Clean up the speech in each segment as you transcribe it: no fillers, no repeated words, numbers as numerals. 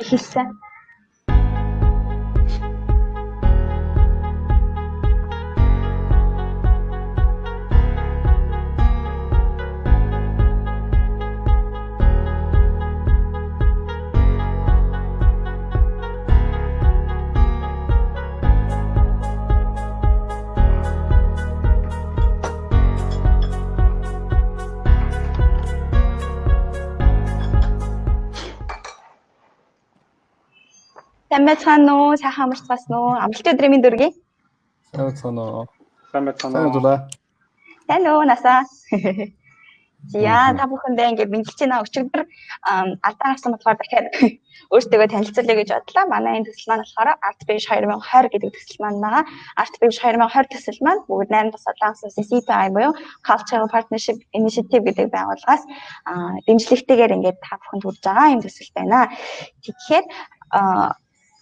Эхэлсэн. Сайн байцгаана уу? Сайхан амарцгаасан уу? Амралтын өдрийн мэнд хүргэе. Сайн байцгаана уу? Сайн байцгаана Сайн уу? уу? Сайн уу насаа. За, та бүхэндээ ингээд мэндэлж байна. Өчигдөр алдаа гарсан болохоор дахиад өөртөөгөө танилцуулъя гэж бодлоо. Манай энэ төсөл маань болохоор Art Bridge 2020 гэдэг төсөл маань байгаа. Art Bridge 2020 төсөл маань бүгд найрамдах Солонгос улсын CPI буюу Cultural Partnership Initiative гэдэг байгууллагаас дэмжлэгтэйгээр ингээд та бүхэнд хүрж байгаа юм төсөл байна. Тэгэхээр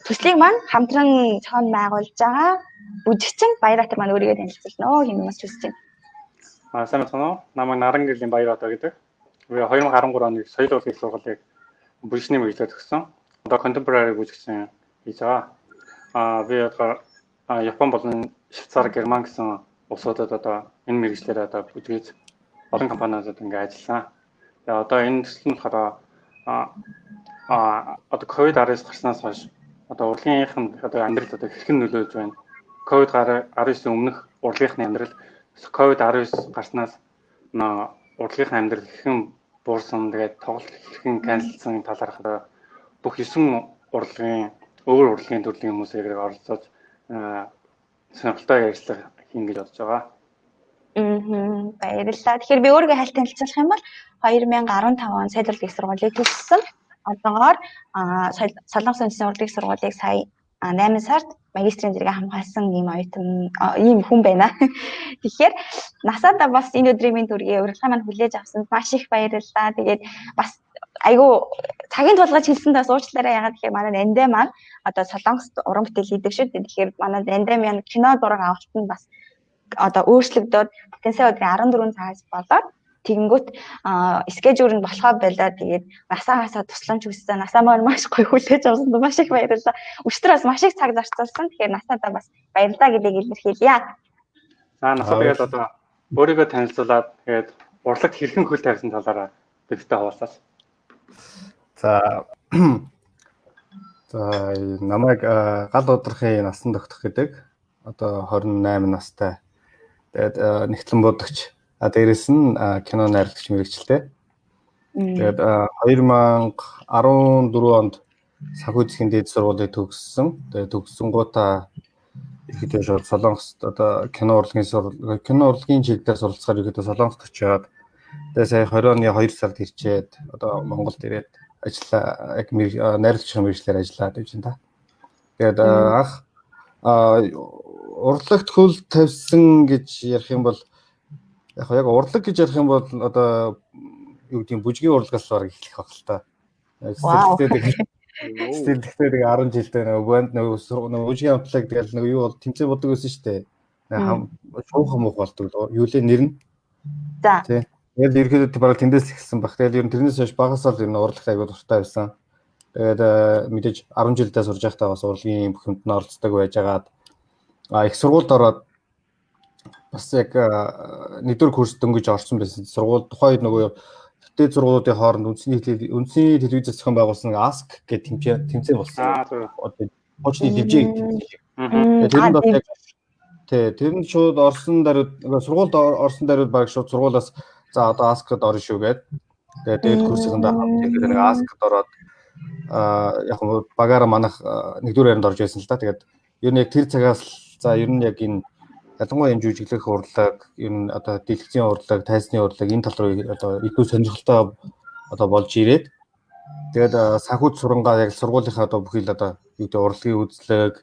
төслийг маань хамтран зохион байгуулж байгаа бүжигчин Баярбаатар маань өөрийгөө танилцуулна оо хэмээн бас хүсэж байна. Сайн байцгаана уу? Намайг Наран гэрлийн Баярбаатар гэдэг. Би 2013 оны соёл урлагийн сургуулийг бүжигчний мэргэжлээр төгссөн. Одоо contemporary бүжигчин хийж байгаа. Би одоо Япон болон Швейцар, Герман гэсэн улсуудад одоо энэ мэргэжлээр одоо бүжгэж олон компаниудад ингээ ажилласан. Тэгээ одоо энэ төсөл нь болохоор одоо COVID-19 гарснаас хойш одоо урлагийнх одоо амьдрал одоо хэрхэн нөлөөлж байна. COVID-19 өмнөх урлагийнхны амьдрал COVID-19 гарснаас урлагийнхны амьдрал хэрхэн буурсан, тэгээд тоглолт хэрхэн канселсан талаарх одоо бүх 9 урлагийн өөр урлагийн төрлийн хүмүүсийг оролцож сонирхолтой ярилцлага хийн гэж бодож байгаа. Баярлалаа. Тэгэхээр би өөрийгөө хальт танилцуулах юм бол 2015 он соёл урлагийн сургуулийг төгссөн. Одоогоор Солонгос үндэсний урлагийн сургуулийг сая 8 сард магистрийн зэрэг хамгаалсан ийм оюутан, ийм хүн байна. Тэгэхээр насаада бас энэ өдрийн мэнд хүргэе. Урилга маань хүлээж авсанд маш их баярлалаа. Тэгээд бас айгүй цагийн тулгаж хэлсэндээ бас уучлаарай. Ягаад гэхээр манай Нандэ маань одоо Солонгост уран бүтээл хийдэг шүү дээ. Тэгэхээр манай Нандэ маань кино зураг авалт нь бас одоо өөрчлөгдөөд потенциал өдрийн 14 цагаас болоод тэгэнгүүт скежүүл нь болохоо байлаа. Тэгээд насаагаасаа тусламж хүссэн. Насаа маань маш гоё хүлээж авсанд маш их баярлалаа. Өчигдөр бас маш их цаг зарцуулсан. Тэгэхээр насаадаа бас баярлалаа гэдгийг илэрхийлье. За, насаа тэгээд одоо өөрийгөө танилцуулаад тэгээд урлагт хэрхэн хөл тавьсан талаараа бидтэй хуваалцаач. За, намайг гал удрахын насан тогтох гэдэг. Одоо 28 настай. Тэгээд нэгтлэн будагч. Дээрэс нь кино найруулагч мэрэгчлээ. Тэгээд 2014 онд санхүү засгийн дээд сургуулийг төгссөн. Тэгээд төгссөнгүүтээ ихэд шууд Солонгост одоо кино урлагийн кино урлагийн чиглэлээр суралцахаар ихэд Солонгост очиод тэгээд сая 20 оны 2 сард ирчээд одоо Монголд ирээд ажиллаа, яг найруулагчийн мэргэжлээр ажиллаад явж байна та. Тэгээд анх урлагт хөл тавьсан гэж ярих юм бол яг урлаг гэж ярих юм бол одоо юу гэдэг нь бүжгийн урлагаас баг эхлэх байх л та. Сэтгэлдээ нэг 10 жилдээ нөгөө банд нөгөө бүжгийн хамтлаг тэгэл нөгөө юу бол тэмцээн бодог байсан шүү дээ. Шуухан муух болдог юу лээ нэр нь. За. Тэгэл ерөөдөө бараг тэндээс эхэлсэн баг. Тэгэл ер нь тэрнээс хойш багасаа л ер нь урлагт аягүй дуртай байсан. Тэгээд мэдээж 10 жилдээ сурж байхдаа бас урлагийн бүх юмд нь оролцдог байжгаад их сургуульд ороод бас яг нэгдүгээр курс дөнгөж орсон байсан. Сургууль тухайн үед нөгөө дээд сургуулиудын хооронд үндэсний телевизээс зохион байгуулсан ASK гэх тэмцээн болсон. Одоо хуучны дивжээ гэх тэмцээн. Тэр нь бас яг тэр нь шууд орсон даруйд сургуульд орсон даруйд баг шууд сургуулиас за одоо ASK-д орно шүү гээд тэгээд дээд курсынхаа хамт ингээд нэг ASK-д ороод яг багаараа манах нэгдүгээр байранд орж байсан л да. Тэгээд ер нь яг тэр цагаас за ер нь яг энэ ялангуяа энэ жүжиглэх урлаг, ер нь одоо дэлгэцийн урлаг, тайзны урлаг энэ тал руу одоо илүү сонирхолтой одоо болж ирээд тэгээд санхүү сурангаа яг сургуулийнхаа одоо бүхий л одоо юу гэдэг урлагийн үзлэг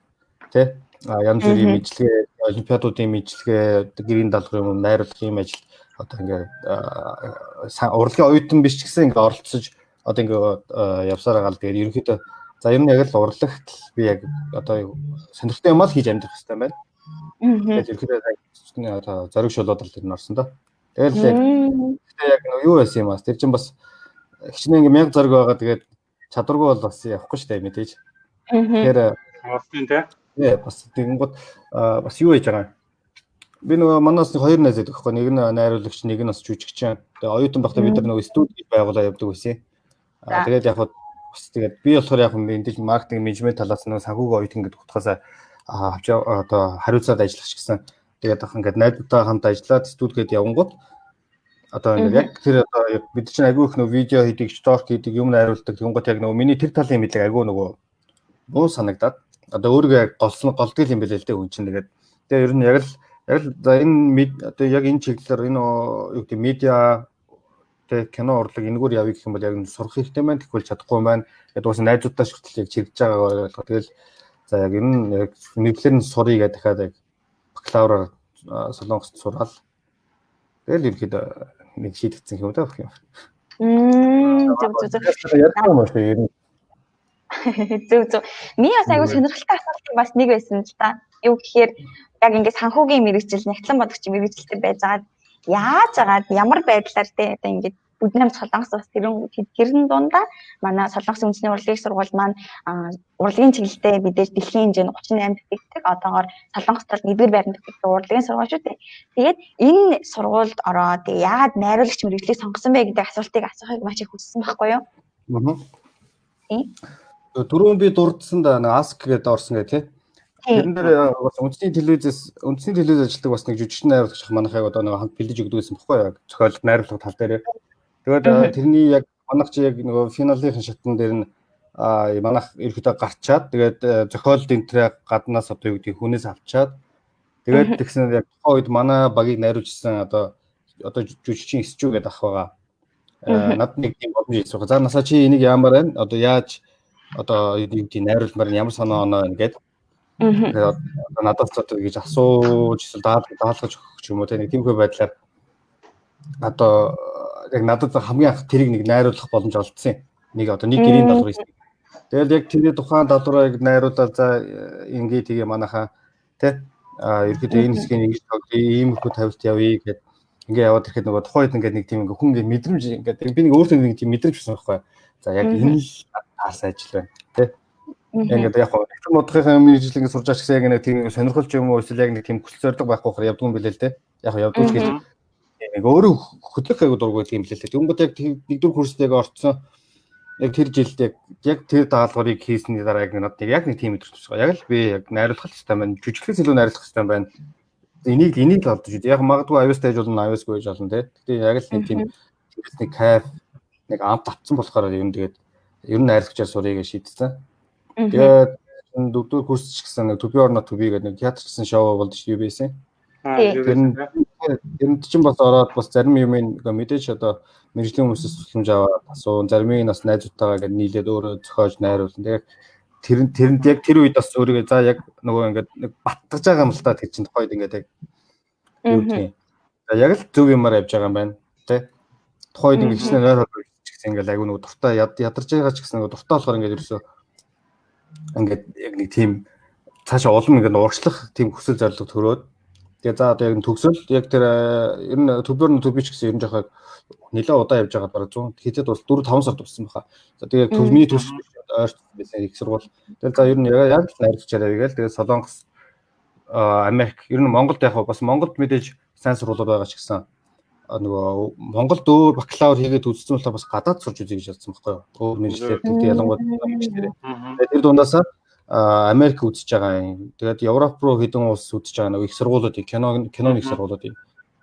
тий янз бүрийн мэдлэгээ, олимпиадуудын мэдлэгээ, гэрийн даалгаврын юм найруулах юм ажил одоо ингээд урлагийн оюутан биш ч гэсэн ингээд оролцож одоо ингээд явсаар байгаа л тэгээд ерөнхийдөө за ер нь яг л урлагт би яг одоо сонирхолтой юм ал хийж амьдрах хэрэгтэй байна. Тэгээд ерөнхийдөө одоо зориг шулууд л тэр нь орсон доо. Тэгэл яг яг юу байсан юм бас тэр чинь бас хичнээн ингээ 1000 зориг байгаа. Тэгээд Чадваргүй бол бас явахгүй шүү дээ мэдээж. Тэгэхээр бас тийм тий. Тий, бас тэгэнгүүт бас юу хийж байгаа юм? Би нөгөө манаас нэг хоёр найз байдаг байхгүй, нэг нь найруулагч, нэг нь бас жүжигчин. Тэгээ оюутан байхдаа бид нар нөгөө студи гэж байгуулаад явдаг байсан. Тэгээд яг бас тэгээд би болохоор яг мэдээж маркетинг менежмент талаас нөгөө санхүүгийн оюутан гэдэг утгаас авч одоо хариуцаад ажиллах ч гэсэн тэгээд ингээд найзуудтайгаа хамт ажиллаад студи гээд явангууд одоо ингээд яг тэр одоо бид чинь айгүй их нөгөө видео хийдэг, сторк хийдэг, юм найруулдаг. Тэгэнгүүт яг нөгөө миний тэр талын мэдлэг айгүй нөгөө муу санагдаад одоо өөрийгөө яг голсон голдгол юм билээ л дээ хүн чинь. Тэгээд тэгээ ер нь яг л за энэ одоо яг энэ чиглэлээр энэ юу гэдэг медиа тэ кино урлаг энэгээр явъя гэх юм бол яг нь сурах хэрэгтэй байна. Тэгвэл чадахгүй юм байна. Тэгээд уус найзуудтай шүтэл яг чирэгж байгаагаа ойлгоо. Тэгэл за яг ер нь яг мэдлэр нь сурыг гэдэг дахиад яг бакалавраар Солонгост сураал. Тэгэл ерөөхдөө нэг шийдэгдсэн юм даа гэх юм. Зөв зөв зөв. Ярьдаг юм шүү ер нь. Зөв зөв. Миний бас айгүй сонирхолтой асуулт бас нэг байсан л та. Юу гэхээр яг ингээд санхүүгийн мэрэгжил, нягтлан бодогч мэрэгжилтэй байж байгаад яаж агаад ямар байдлаар те одоо ингээд Бүднэм Солонгос бас тэрэн дундаа манай Солонгосын үндэсний урлагийн сургууль маань урлагийн чиглэлтэй мэдээж дэлхийн хэмжээнд 38 бэлтгэдэг. Одоогоор Солонгост бол 1-р байранд бэлтгэдэг урлагийн сургууль шүү дээ. Тэгээд энэ сургуульд ороод яагаад найруулагч мэргэжлийг сонгосон бэ гэдэг асуултыг асуухыг маш их хүссэн байхгүй юу? Аа. Тийм. Түрүүн би дурдсан да нэг Ask гэдээ орсон гэх тий. Тэрэн дээр бас үндэсний телевизээс үндэсний телевиз ажилладаг бас нэг жүжигчин найруулагч манайхыг одоо нэг хамт бэлдэж өгдөг гэсэн бохгүй юу? Зохиол найруулга тал дээр. Тэгээд тэрний яг манайх чи яг нөгөө финалын шатн дээр нь манайх ерөөдөө гарчаад тэгээд зохиол энтрээ гаднаас одоо юу гэдгийг хүнээс авчаад тэгээд тэгсэн яг тухайн үед манай багийг найруулжсэн одоо жүжигчин Эсчүү гэдэг ах байгаа. Над нэг тийм боломж ирсэн. За насаа чи энийг яамаар байна? Одоо яаж одоо юу гэдгийг найруулмаар ямар санаа оноо байна гэд. Тэгээд надаас одоо гэж асууж эсвэл даалгаж өгөх ч юм уу те нэг тиймэрхүү байдлаар одоо яг надад хамгийн анх тэрийг нэг найруулах боломж олдсон юм. Нэг одоо нэг гэрийн даалгавар хийсэн. Тэгэл яг тэрний тухайн даалгаврыг найруулаад за ингээ тэгээ манайхаа те ерөөдөө энэ хэсгийг ингэж тоглоё, иймэрхүү тавилт явъя гэд ингээ яваад ирэхэд нөгөө тухайн үед ингээ нэг тийм ингээ хүн ингээ мэдрэмж ингээ би нэг өөртөө нэг тийм мэдрэмж байсан байхгүй. За яг энэ л таарсан ажил байна те. Ингээд яг гоо нэгэн модхын мэргэжил ингээ сурж байгаа ч гэсэн яг нэг тийм сонирхол ч юм уу эсвэл яг нэг тийм хүсэл зорилго байхгүй болохоор явдгүй юм билээ л те. Яг явдгүй ч гэж нэг өөрөө хөдлөх айгуу дургүй юм билээ л те. Тэнгүүд яг нэгдүгээр курст яг орцсон яг тэр жилд яг тэр даалгаврыг хийсний дараа яг надад яг нэг тийм мэдрэмж байгаа. Яг л би яг найруулах хэрэгтэй байна. Жүжиглээс илүү найруулах хэрэгтэй байна. Энийг л олдож үү. Яг магадгүй авьяастай аж болно, авьяасгүй аж болно те. Гэтэ яг л нэг тийм нэг кайф нэг амт авцсан болохоор юм тэгээд ер нь найруулагчаар сурыг гэж шийдсэн. Тэгээд дөрөвдүгээр курс ч гэсэн нэг To Be or Not To Be гэдэг нэг театрчсан шоу болд шүү байсан. Тэрэнд чинь бас ороод бас зарим юм мэдээж одоо мэргэжлийн хүмүүсээс тусламж аваад асуун, заримыг бас найзуудтайгаа ингээд нийлээд өөрөө зохиож найруулсан. Тэгээд тэрэнд яг тэр үед бас өөрийгөө за яг нөгөө ингээд нэг баттгаж байгаа юм л та тэр чинь тухайд ингээд яг юу гэдгийг. За яг л зөв юмар явж байгаа юм байна тэ. Тухайд ингээд хичнээн нойр холбож ч гэсэн ингээд айгүй нөгөө дуртай ядарч байгаа ч гэсэн нөгөө дуртай болохоор ингээд ерөөсөө ингээд яг нэг тийм цаашаа улам ингээд урагшлах тийм хүсэл зорилго төрөөд тэгээ за одоо яг төгсөл яг тэр ер нь төбөр нь төбич гэсэн ер нь жоохоо нэлээд удаа явж байгаа бараг 100 хэзээд бас 4 5 сар дууссан баха. За тэгээ миний төгсөл ойртсон байсан их сургууль. Тэгээ за ер нь яг л найруулагчаар явъя гээл. Тэгээ Солонгос, Америк, ер нь Монголд яг бас Монголд мэдээж сайн сургуулиуд байгаа ч гэсэн нөгөө Монголд өөр бакалавр хийгээд үзсэн болохоор бас гадаад сурч үзье гэж бодсон байхгүй юу? Өөр мэргэжлээр тэгтээ ялангуяа мэргэжлээрээ. Тэгээ тэр дундаасаа Америк үзэж байгаа юм. Тэгээд Европ руу хэдэн улс үзэж байгаа нөгөө их сургуулиудыг киноны их сургуулиудыг.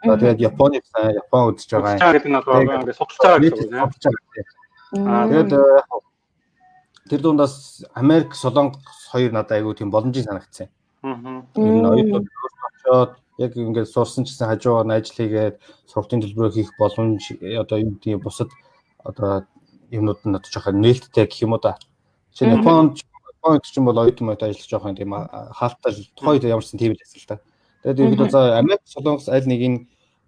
За тэгээд Японы сайн Япон үзэж байгаа юм. Гэдэг нь одоо ингээд судалж байгаа гэсэн үг тийм. Тэгээд тэр дундаас Америк, Солонгос хоёр надад айгүй тийм боломжийг санагдсан. Ер нь оюутнууд өөрсдөө очиод яг ингээд сурсан ч гэсэн хажуугаар нь ажил хийгээд сургалтын төлбөрөө хийх боломж одоо юу гэдгийг бусад одоо юмнууд нь одоо жоохон нээлттэй гэх юм уу да. Жишээ нь Японд ч юм бол оюутан моёт ажиллах жоохон тийм хаалттай тухайн үед ямар ч тийм л байсан л та. Тэгээд ерөнхийдөө за Америк, Солонгос аль нэг нь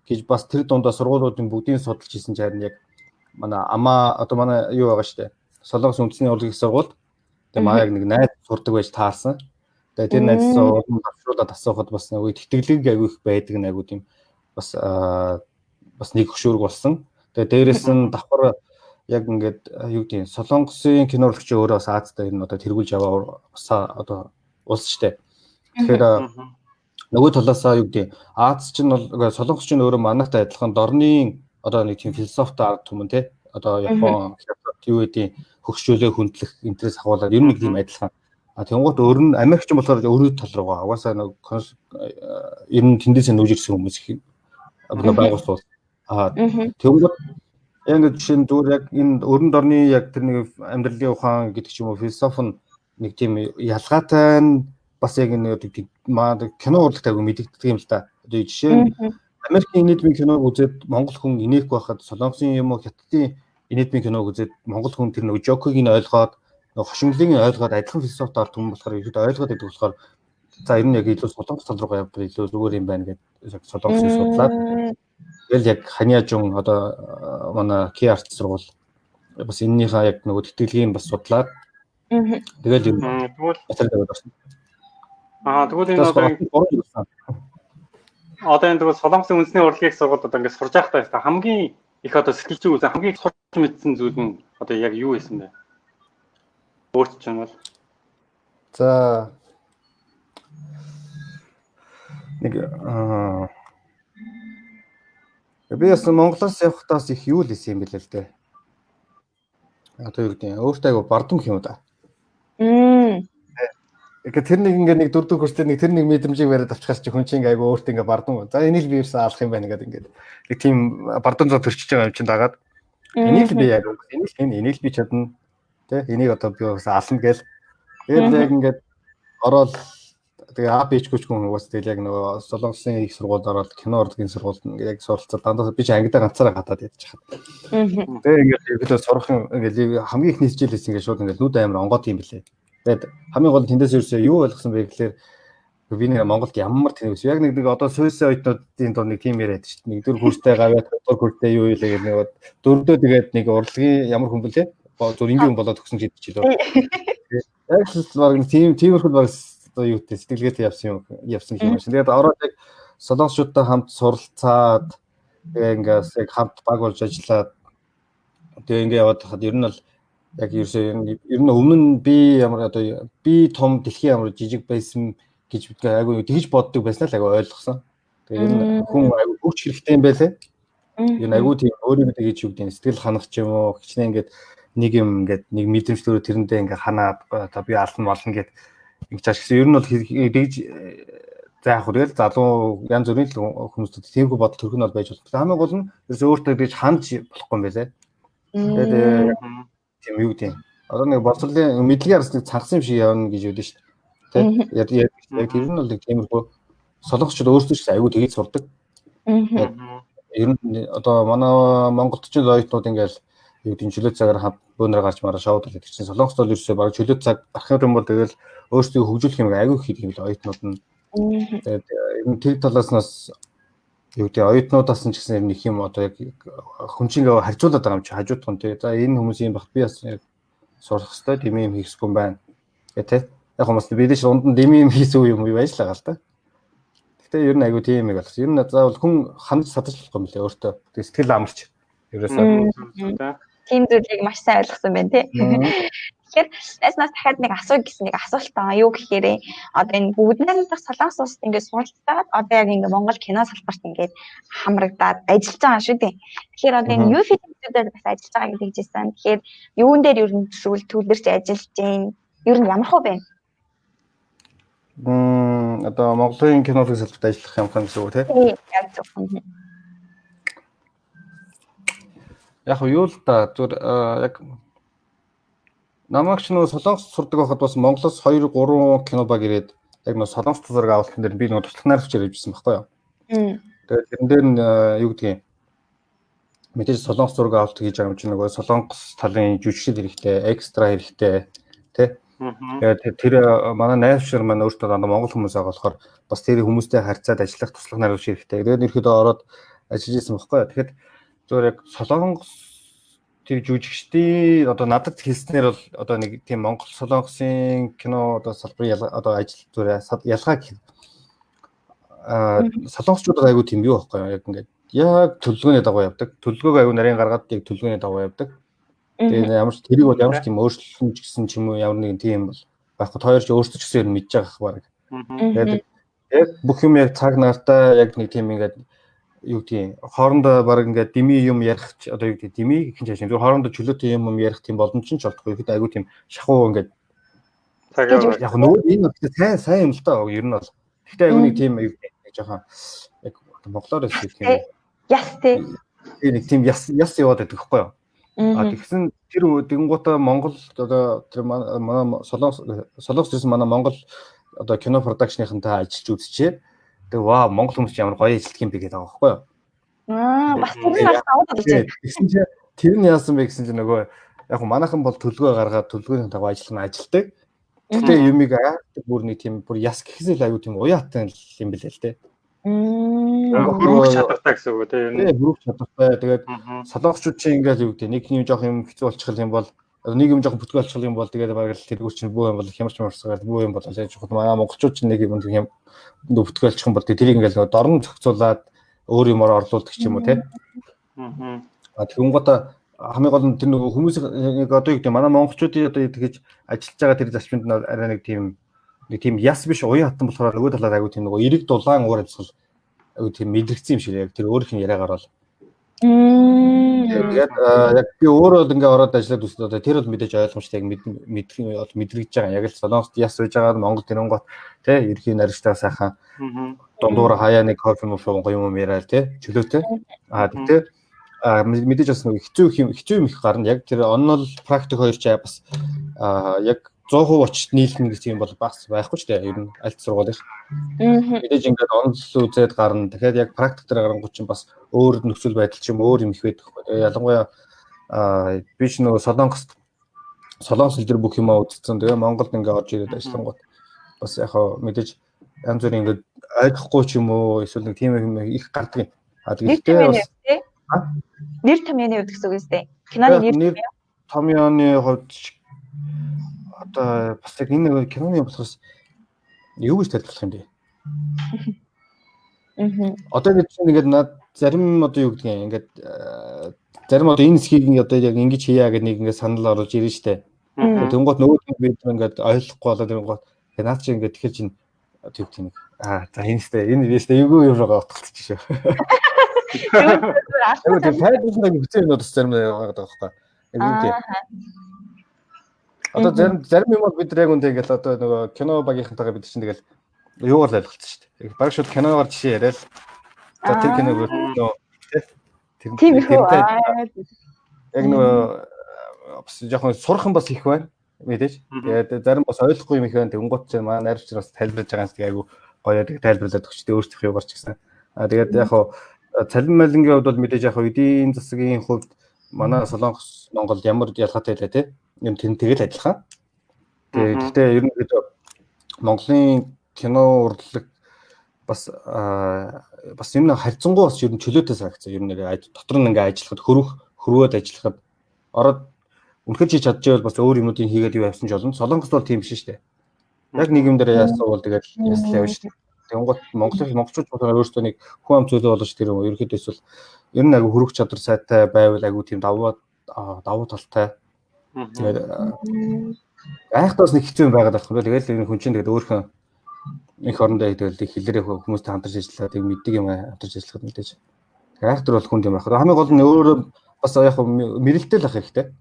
гэж бас тэр дундаа сургуулиудын бүгдийг судалж хийсэн чинь харин яг манай амаа одоо манай юу байгаа штэ. Солонгос үндэсний урлагийн сургуульд тэгээд маа яг нэг найз сурдаг байж таарсан. Тэгээд тэр найз урам давшруулаад асуухад бас нэг тэтгэлэг айгүй их байдаг нь айгүй тийм бас бас нэг хөшөөрг болсон. Тэгээд дээрэс нь давхар яг ингээд юу гэдэг нь Солонгосын кино урлагч өөрөө бас Азидаа ер нь одоо тэргүүлж яваа бас одоо улс штэ. Тэгэхээр нөгөө талаасаа юу гэдэг Аз чинь бол Солонгос чинь өөрөө манайхтай адилхан дорны одоо нэг тийм философитой ард түмэн те. Одоо Япон, Хятад юу гэдэг хөгшчөлөө хүндлэх интерес агуулаад ер нь нэг тийм адилхан. А тэнгуут өөр нь Америк ч болохоор өөрийн тал руугаа угаасаа нэг ер нь тэндээсээ нүүж ирсэн хүмүүс их байгуулсан. А тэнгуут яг ингэ жишээ нь зүгээр яг энэ өрн дорны яг тэр нэг амьдралын ухаан гэдэг ч юм уу философи нь нэг тийм ялгаатай нь бас яг энэ кино урлагт айгу мэдэгддэг юм л да. Одоо жишээ нь Америкийн инээдмийн киног үзээд Монгол хүн инээхгүй байхад Солонгосын юм уу Хятадын инээдмийн киног үзээд Монгол хүн тэр нэг жокийг нь ойлгоод нэг хошинглыг нь ойлгоод адилхан философи ард түмэн болохоор ихэд ойлгоод байдаг болохоор за ер нь яг илүү Солонгос тал руугаа явбал илүү зүгээр юм байна гэдэг Солонгосыг судлаад тэгэл яг Ханиажун одоо манай Key Arts сургууль бас энэнийхээ яг нөгөө тэтгэлгийг бас судлаад тэгэл ер нь тэгвэл тэгвэл энэ одоо энэ тэгвэл Солонгосын үндэсний урлагийн сургуульд одоо ингээд сурж байхдаа хамгийн их одоо сэтгэл зүйн үзэн хамгийн их сурч мэдсэн зүйл нь одоо яг юу байсан бэ? Өөрт чинь бол за нэг би бас Монголоос явахдаас их юу л исэн юм бэлээ л дээ. Одоо юу гэдэг нь өөртөө айгу бардам гэх юм да. Ингээ тэр нэг ингээ нэг дөрөв хүртэл нэг тэр нэг мэдрэмжийг бариад авчихаас чи хүн чинь ингээ айгу өөртөө ингээ бардам. За энийг л би ерөөсөө алах юм байна гэдэг ингээд нэг тийм бардам зов төрчиж байгаа юм чинь дагаад энийг л би яг энийг л энийг л би чадна тэ энийг одоо би бас ална гээл. Тэгээд яг ингээд ороод тэгээ А Б ч хүн угаас тэгэл яг нөгөө Солонгосын их сургуульд ороод кино урлагийн сургуульд ингээд яг суралцаад дандаа би чи ангидаа ганцаараа гадаад ядчих хаад. Тэгээ ингээд ерөөдөө сурах юм ингээд хамгийн ихний хичээлээс ингээд шууд ингээд нүд амар онгоод юм билээ. Тэгээд хамгийн гол нь тэндээс ерөөсөө юу ойлгосон бэ гэхлээр би нэг Монголд ямар тэнэг вэ? Яг нэг одоо суйсын оюутнуудын дунд нэг тийм яриад шүү дээ. Нэг дөрв хүртэй гавьяат, дөрв хүртэй юу илээ гэх нэг дөрөвдөө тэгээд нэг урлагийн ямар хүн бэлээ? Зүр энгийн хүн болоод төгсөн гэдэг чи лөө. Яг л баг тиймэрхүү баг одоо юу гэдэг сэтгэлгээтэй явсан юм шиг. Тэгээд ороод яг солонгосчуудтай хамт суралцаад тэгээ ингээс яг хамт баг болж ажиллаад тэгээ ингээ яваад хахад ер нь бол яг ерөөсөө ер нь өмнө нь би ямар одоо би том дэлхийн ямар жижиг байсан гэж айгүй тэгж боддог байснаа л айгүй ойлгосон. Тэгээ ер нь хүн айгүй хөгж хэрэгтэй юм байлээ. Ер нь айгүй тийм өөрийгөө тэгж юу гэдэг сэтгэл ханах ч юм уу хичнээн ингээд нэг юм ингээд нэг мэдрэмжлөөрөө тэрэндээ ингээд ханаад одоо би ална болно гэд ингэж ашигсан. Ер нь бол тэгж за яг хөө тэгэл залуу янз бүрийн л хүмүүсүүд тиймэрхүү бодол төрөх нь бол байж болох. Хамгийн гол нь ерөөсөө өөртөө тэгж ханж болохгүй юм байлээ. Тэгээд тийм юу гэдэг. Одоо нэг боловсролын мэдлэгийн арс нэг цангасан юм шиг явна гэж юудэн шүү дээ. Тэ яг тэр нь бол нэг тиймэрхүү солонгосчууд өөрсдөө ч айгүй тэгж сурдаг. Ер нь одоо манай Монголд ч оюутнууд ингээл юу гэдэг чөлөө цагаар хамт бөөнөр гарч мараа шоуд гэдэг чинь солонгост бол ерөөсөө баг чөлөө цаг гарах юм бол тэгэл өөрсдөө хөгжүүлэх юм айгүй хийдэг юм л оюутнууд нь. Тэгээд ер нь тэр талаас нь бас юу гэдэг оюутнуудаас нь ч гэсэн ер нь их юм одоо яг хүн чинь ингээ харьцуулаад байгаа юм чи хажуудах нь тий. За энэ хүмүүс юм багт би бас яг сурах хэвээр тийм юм хийхгүй юм байна. Гэ тий. Яг хүмүүс бид ч дунд нь дими юм хийсэн юм юу байж л байгаа л та. Гэхдээ ер нь айгүй тийм юм болсон. Ер нь заавал хүн ханаж садаж болохгүй юм лээ өөртөө. Тэгээ сэтгэл амарч ерөөсөө тийм зүйлийг маш сайн ойлгосон байна тий. Тэгэхээр найснаас дахиад нэг асуу гэсэн нэг асуулт байгаа. Юу гэхээр одоо энэ бүгд найрамдах Солонгос улсад ингээд суралцаад одоо яг ингээд Монгол кино салбарт ингээд хамрагдаад ажиллаж байгаа шүү дээ. Тэгэхээр одоо энэ юу фильмүүдээр бас ажиллаж байгаа гэдэг хэлжсэн. Тэгэхээр юун дээр ер нь сүүл төвлөрч ажиллаж гин ер нь ямар хөө байна? Одоо Монголын кинологын салбарт ажиллах юм гэсэн үг тий. Тийм яг зөв. Яг юу л да зүгээр яг намайг ч нөгөө Солонгос сурдаг байхад бас Монголоос 2 3 кино баг ирээд яг нөгөө Солонгос зураг авалтан дээр би нөгөө туслах найруулагчаар явжсэн байхгүй юу. Тэгээд тэрэн дээр нь юу гэдгийг мэдээж Солонгос зураг авалт хийж байгаа юм чинь нөгөө Солонгос талын жүжигчд хэрэгтэй, экстра хэрэгтэй тий. Тэгээд тэр манай найруулагч маань өөртөө дандаа монгол хүмүүс байгаа болохоор бас тэр хүмүүстэй харьцаад ажиллах туслах найруулагч хэрэгтэй. Тэгээд ерөөдөө ороод ажиллаж исэн байхгүй юу. Тэгэхэд зүгээр яг Солонгос тэр жүжигчдийн одоо надад хэлснээр бол одоо нэг тийм Монгол Солонгосын кино одоо салбарын одоо ажил зүгээр ялгаа гэх солонгосчууд айгүй тийм юу байхгүй юу яг ингээд яг төлөвлөгөөний дагуу явдаг. Төлөвлөгөөг айгүй нарийн гаргаад яг төлөвлөгөөний дагуу явдаг. Тэгээд ямар ч тэрийг бол ямар ч тийм өөрчлөлт гэсэн ч юм уу ямар нэгэн тийм бол байхгүй. Хоёр ч өөрсдөө ч гэсэн ер нь мэдж байгаа баг. Тэгээд яг бүх юм яг цаг нартай яг нэг тийм ингээд юу гэдгийг хоорондоо баг ингээд дими юм ярих одоо юу гэдэг дими гэх юм чашаа зүгээр хоорондоо чөлөөтэй юм ярих тийм боломж нь ч олдохгүй. Ихэд айгүй тийм шахуу ингээд яг нөгөө энэ сайн сайн юм л даа ер нь бол. Гэхдээ айгүй нэг тийм юу гэдэг жоохон яг монголоор хэлэх юм. Яс тий. Нэг тийм яс яс яваад байдаг хгүй юу? А тэгсэн тэр тэгэнгуутаа Монгол одоо тэр манай Солонгос ирсэн манай Монгол одоо кино продакшныхантай ажиллаж үзчихээ. Тэгээ вау, Монгол хүмүүс ямар гоё ажилладаг юм бэ гэдэг байгаа байхгүй юу? Аа, бас тэр нь бас даваад болж байна. Тэгсэн чинь тэр нь яасан бэ гэсэн чинь нөгөө яг манайхан бол төлгөө гаргаад төлгөөний дагуу ажиллах нь ажилтдаг. Гэтэ юмыг бүр нэг тийм бүр яс гэхээс л аюу тийм уяатай юм билээ л дээ. Хөрвөх чадвартай гэсэн үг тийм. Тийм, хөрвөх чадвартай. Тэгээд солонгосчууд чинь ингээл юу гэдэг нэг юм жоох юм хэцүү болчих юм бол нэг юм жоох бүтгэй болчих юм бол тэгээд бараг л тэргүүр чинь бүү юм бол хямарч морсгаад бүү юм бол яаж чухал. Манай монголчууд чинь нэг юм юм бүтгэй болчих юм бол тэрийг ингээл нөгөө дорн зохицуулаад өөр юмар орлуулдаг ч юм уу тийм. А тэгэнгүүтээ хамгийн гол нь тэр нөгөө хүмүүс нэг одоо юу гэдэг манай монголчуудын одоо тэгэж ажиллаж байгаа тэр зарчмынд нь арай нэг тийм яс биш уян хатан болохоор нөгөө талаар айгуу тийм нөгөө эрэг дулаан уур амьсгал айгуу тийм мэдрэгдсэн юм шиг яг тэр өөрийнх нь яриагаар бол. Тэгээд яг би өөрөө л ингээ ороод ажиллаад үзсэн одоо тэр бол мэдээж ойлгомжтой яг мэдэх бол мэдрэгдэж байгаа. Яг л Солонгост яс байж байгаа Монгол тэрэнгот тий ерхий наригчтай сайхан дундуур хаяа нэг кофе мөфө гоё юм яриад тий чөлөөтэй. Аа тэгтээ мэдээж бас нөгөө хэцүү юм их гарна. Яг тэр онол практик хоёр ч бас яг 100% очиж нийлнэ гэсэн юм бол бас байхгүй ч дээ. Ер нь аль сургуулийнх. Мэдээж ингээд онол үзээд гарна. Тэгэхээр яг практик дээр гарангуут чинь бас өөр нөхцөл байдал ч юм өөр юм их байдаг. Тэгээ ялангуяа би ч нөгөө Солонгос хэл дээр бүх юмаа үзсэн. Тэгээ Монголд ингээд орж ирээд ажиллангуут бас яг хаа мэдээж янз бүрийн ингээд ойлгохгүй ч юм уу эсвэл нэг тийм юм их гардаг юм. А тэгэхдээ бас нэр томьёоны хувьд гэсэн үг үстэй. Киноны нэр томьёоны хувьд одоо бас яг энэ киноны болохоос юу гэж тайлбарлах юм бэ? Одоо ингэж ингээд над зарим одоо юу гэдгийг ингээд зарим одоо энэ хэсгийг одоо яг ингэж хийя гэдэг нэг ингээд санал оруулж ирнэ штэ. Тэнгуут нөгөө бид ингээд ойлгохгүй болоод тэнгуут наад чи ингээд тэгэхээр чинь тэг тийм нэг аа за энэ штэ энэ би штэ эйгүү юм руу утгалчих шүү. Тэр тайлбарлах нэг хэцүү юмнууд бас зарим байгаа байхгүй. Яг юм тийм. Одоо зарим юм бол бид яг үнтэй ингээл одоо нөгөө кино багийнхантайгаа бид чинь тэгэл юугаар л ойлголцсон шүү дээ. Бараг шууд киногоор жишээ яриад за тэр киног нөгөө тэр яг нөгөө бас жоохон сурах юм бас их байна мэдээж. Тэгээд зарим бас ойлгохгүй юм их байна. Тэнгуут чинь манай найрч бас тайлбарлаж байгаа юм шиг айгу гоё тэг тайлбарлаад өгчтэй өөрсдөх юугаар ч гэсэн. Аа тэгээд яг хуу цалин малингийн хувьд бол мэдээж яг эдийн засгийн хувьд манай Солонгос Монгол ямар ялгаатай байлаа те. Юм тэр тэгэл адилхан. Тэгээд гэхдээ ерөнхийдөө Монголын кино урлаг бас бас юм харьцангуй бас ер нь чөлөөтэй санагдсан. Ер нь дотор нь ингээ ажиллахад хөрвөөд ажиллахад ороод үнэхээр чи чадчихвал бас өөр юмнуудыг хийгээд юу явсан ч болно. Солонгост бол тийм биш шүү дээ. Яг нэг юм дээр яасан бол тэгэл ясал явна шүү дээ. Тэнгуут Монголын монголчууд болохоор өөрсдөө нэг хүн ам зүйлээ болгож тэр юм ерөнхийдөө эсвэл ер нь айгу хөрөх чадвар сайтай байвал айгу тийм давуу талтай. Тэгээд айхтаас нэг хэцүү юм байгаад байх юм байна. Тэгэл энэ хүн чинь тэгээд өөрхөн их орондоо тэгэл хэлээрээ хүмүүстэй хамтарч ажиллаад тэг мэддэг юм хамтарч ажиллахад мэдээж. Айхтар бол хүнд юм байх. Хамгийн гол нь өөрөө бас яг мэрэлтэй л ах хэрэгтэй.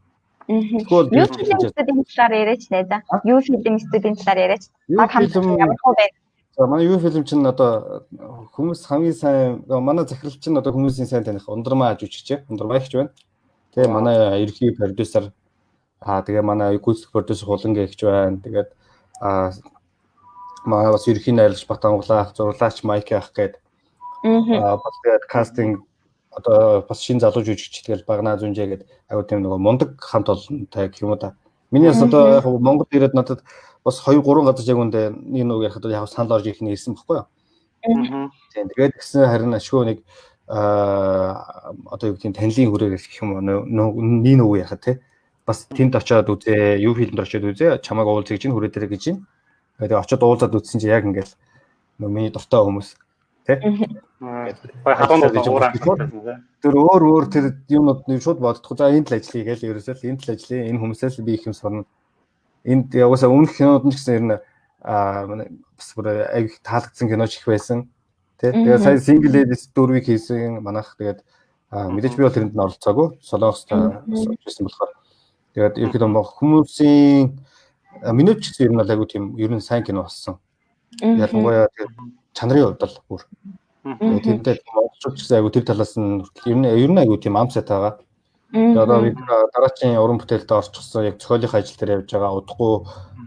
Юу фильм студийн талаар яриач нэ за. Юу фильм студийн талаар яриач. Баг хамт ямар хөө байна? За манай юу фильм чинь одоо хүмүүс хамгийн сайн манай захирал чинь одоо хүмүүсийн сайн таних Ундрмаа жүжигч, Ундрмаа ихч байна. Тэгээ манай ерөнхий продюсер тэгээ манай гүйцэтгэх продюсер Хулангийн ихч байна. Тэгээд манай бас ерөнхий найрлагч Батангалаах, зурлаач Майк ах гээд бас тэгээд кастинг одоо бас шин залуу жүжигч тэгэл Багнаа Зүнжээ гээд аюу тийм нөгөө мундаг хамт олонтой гэх юм уу та. Миний бас одоо яг Монгол ирээд надад бас 2 3 газар яг үндэ нэг нэг ярихад яг санал орж ирэх нь ирсэн баггүй юу. Тийм тэгээд гисэн харин ашгүй нэг одоо юу гэдэг танилын хүрээр гэх юм уу нэг нөгөө ярихад те бас тэнд очиод үзээ, юу фильмд очиод үзээ, чамайг уулзъя гэж хүрээ дээр гэж байна. Тэгээд очиод уулзаад үзсэн чинь яг ингээл нөгөө миний дуртай хүмүүс. Тэ? Халуун уур амттай. Тэр өөр өөр тэр юмнууд нь шууд боддохгүй. За энд л ажиллая гэж ерөөсөө л энд л ажиллая. Энэ хүмүүсээс л би их юм сурна. Энд угаасаа өмнөх кинод нь ч гэсэн ер нь бас бүр аяг таалагдсан киноч их байсан. Тэ? Тэгээд сая Single Ladies 4-ийг хийсэн манайх тэгээд мэдээж би бол тэрэнд нь оролцоогүй. Солонгост байсан болохоор тэгээд ерөнхийдөө хүмүүсийн миний ч гэсэн ер нь бол айгүй тийм ер нь сайн кино болсон. Ялангуяа тэр чанарын хувьд бол бүр. Тэгээд тэрнтэй монголчууд ч гэсэн айгүй тэр талаас нь ер нь айгүй тийм ам сайтай байгаа. Тэгээд одоо бид дараачийн уран бүтээлд орчихсон, яг зохиолын ажил дээр явж байгаа. Удахгүй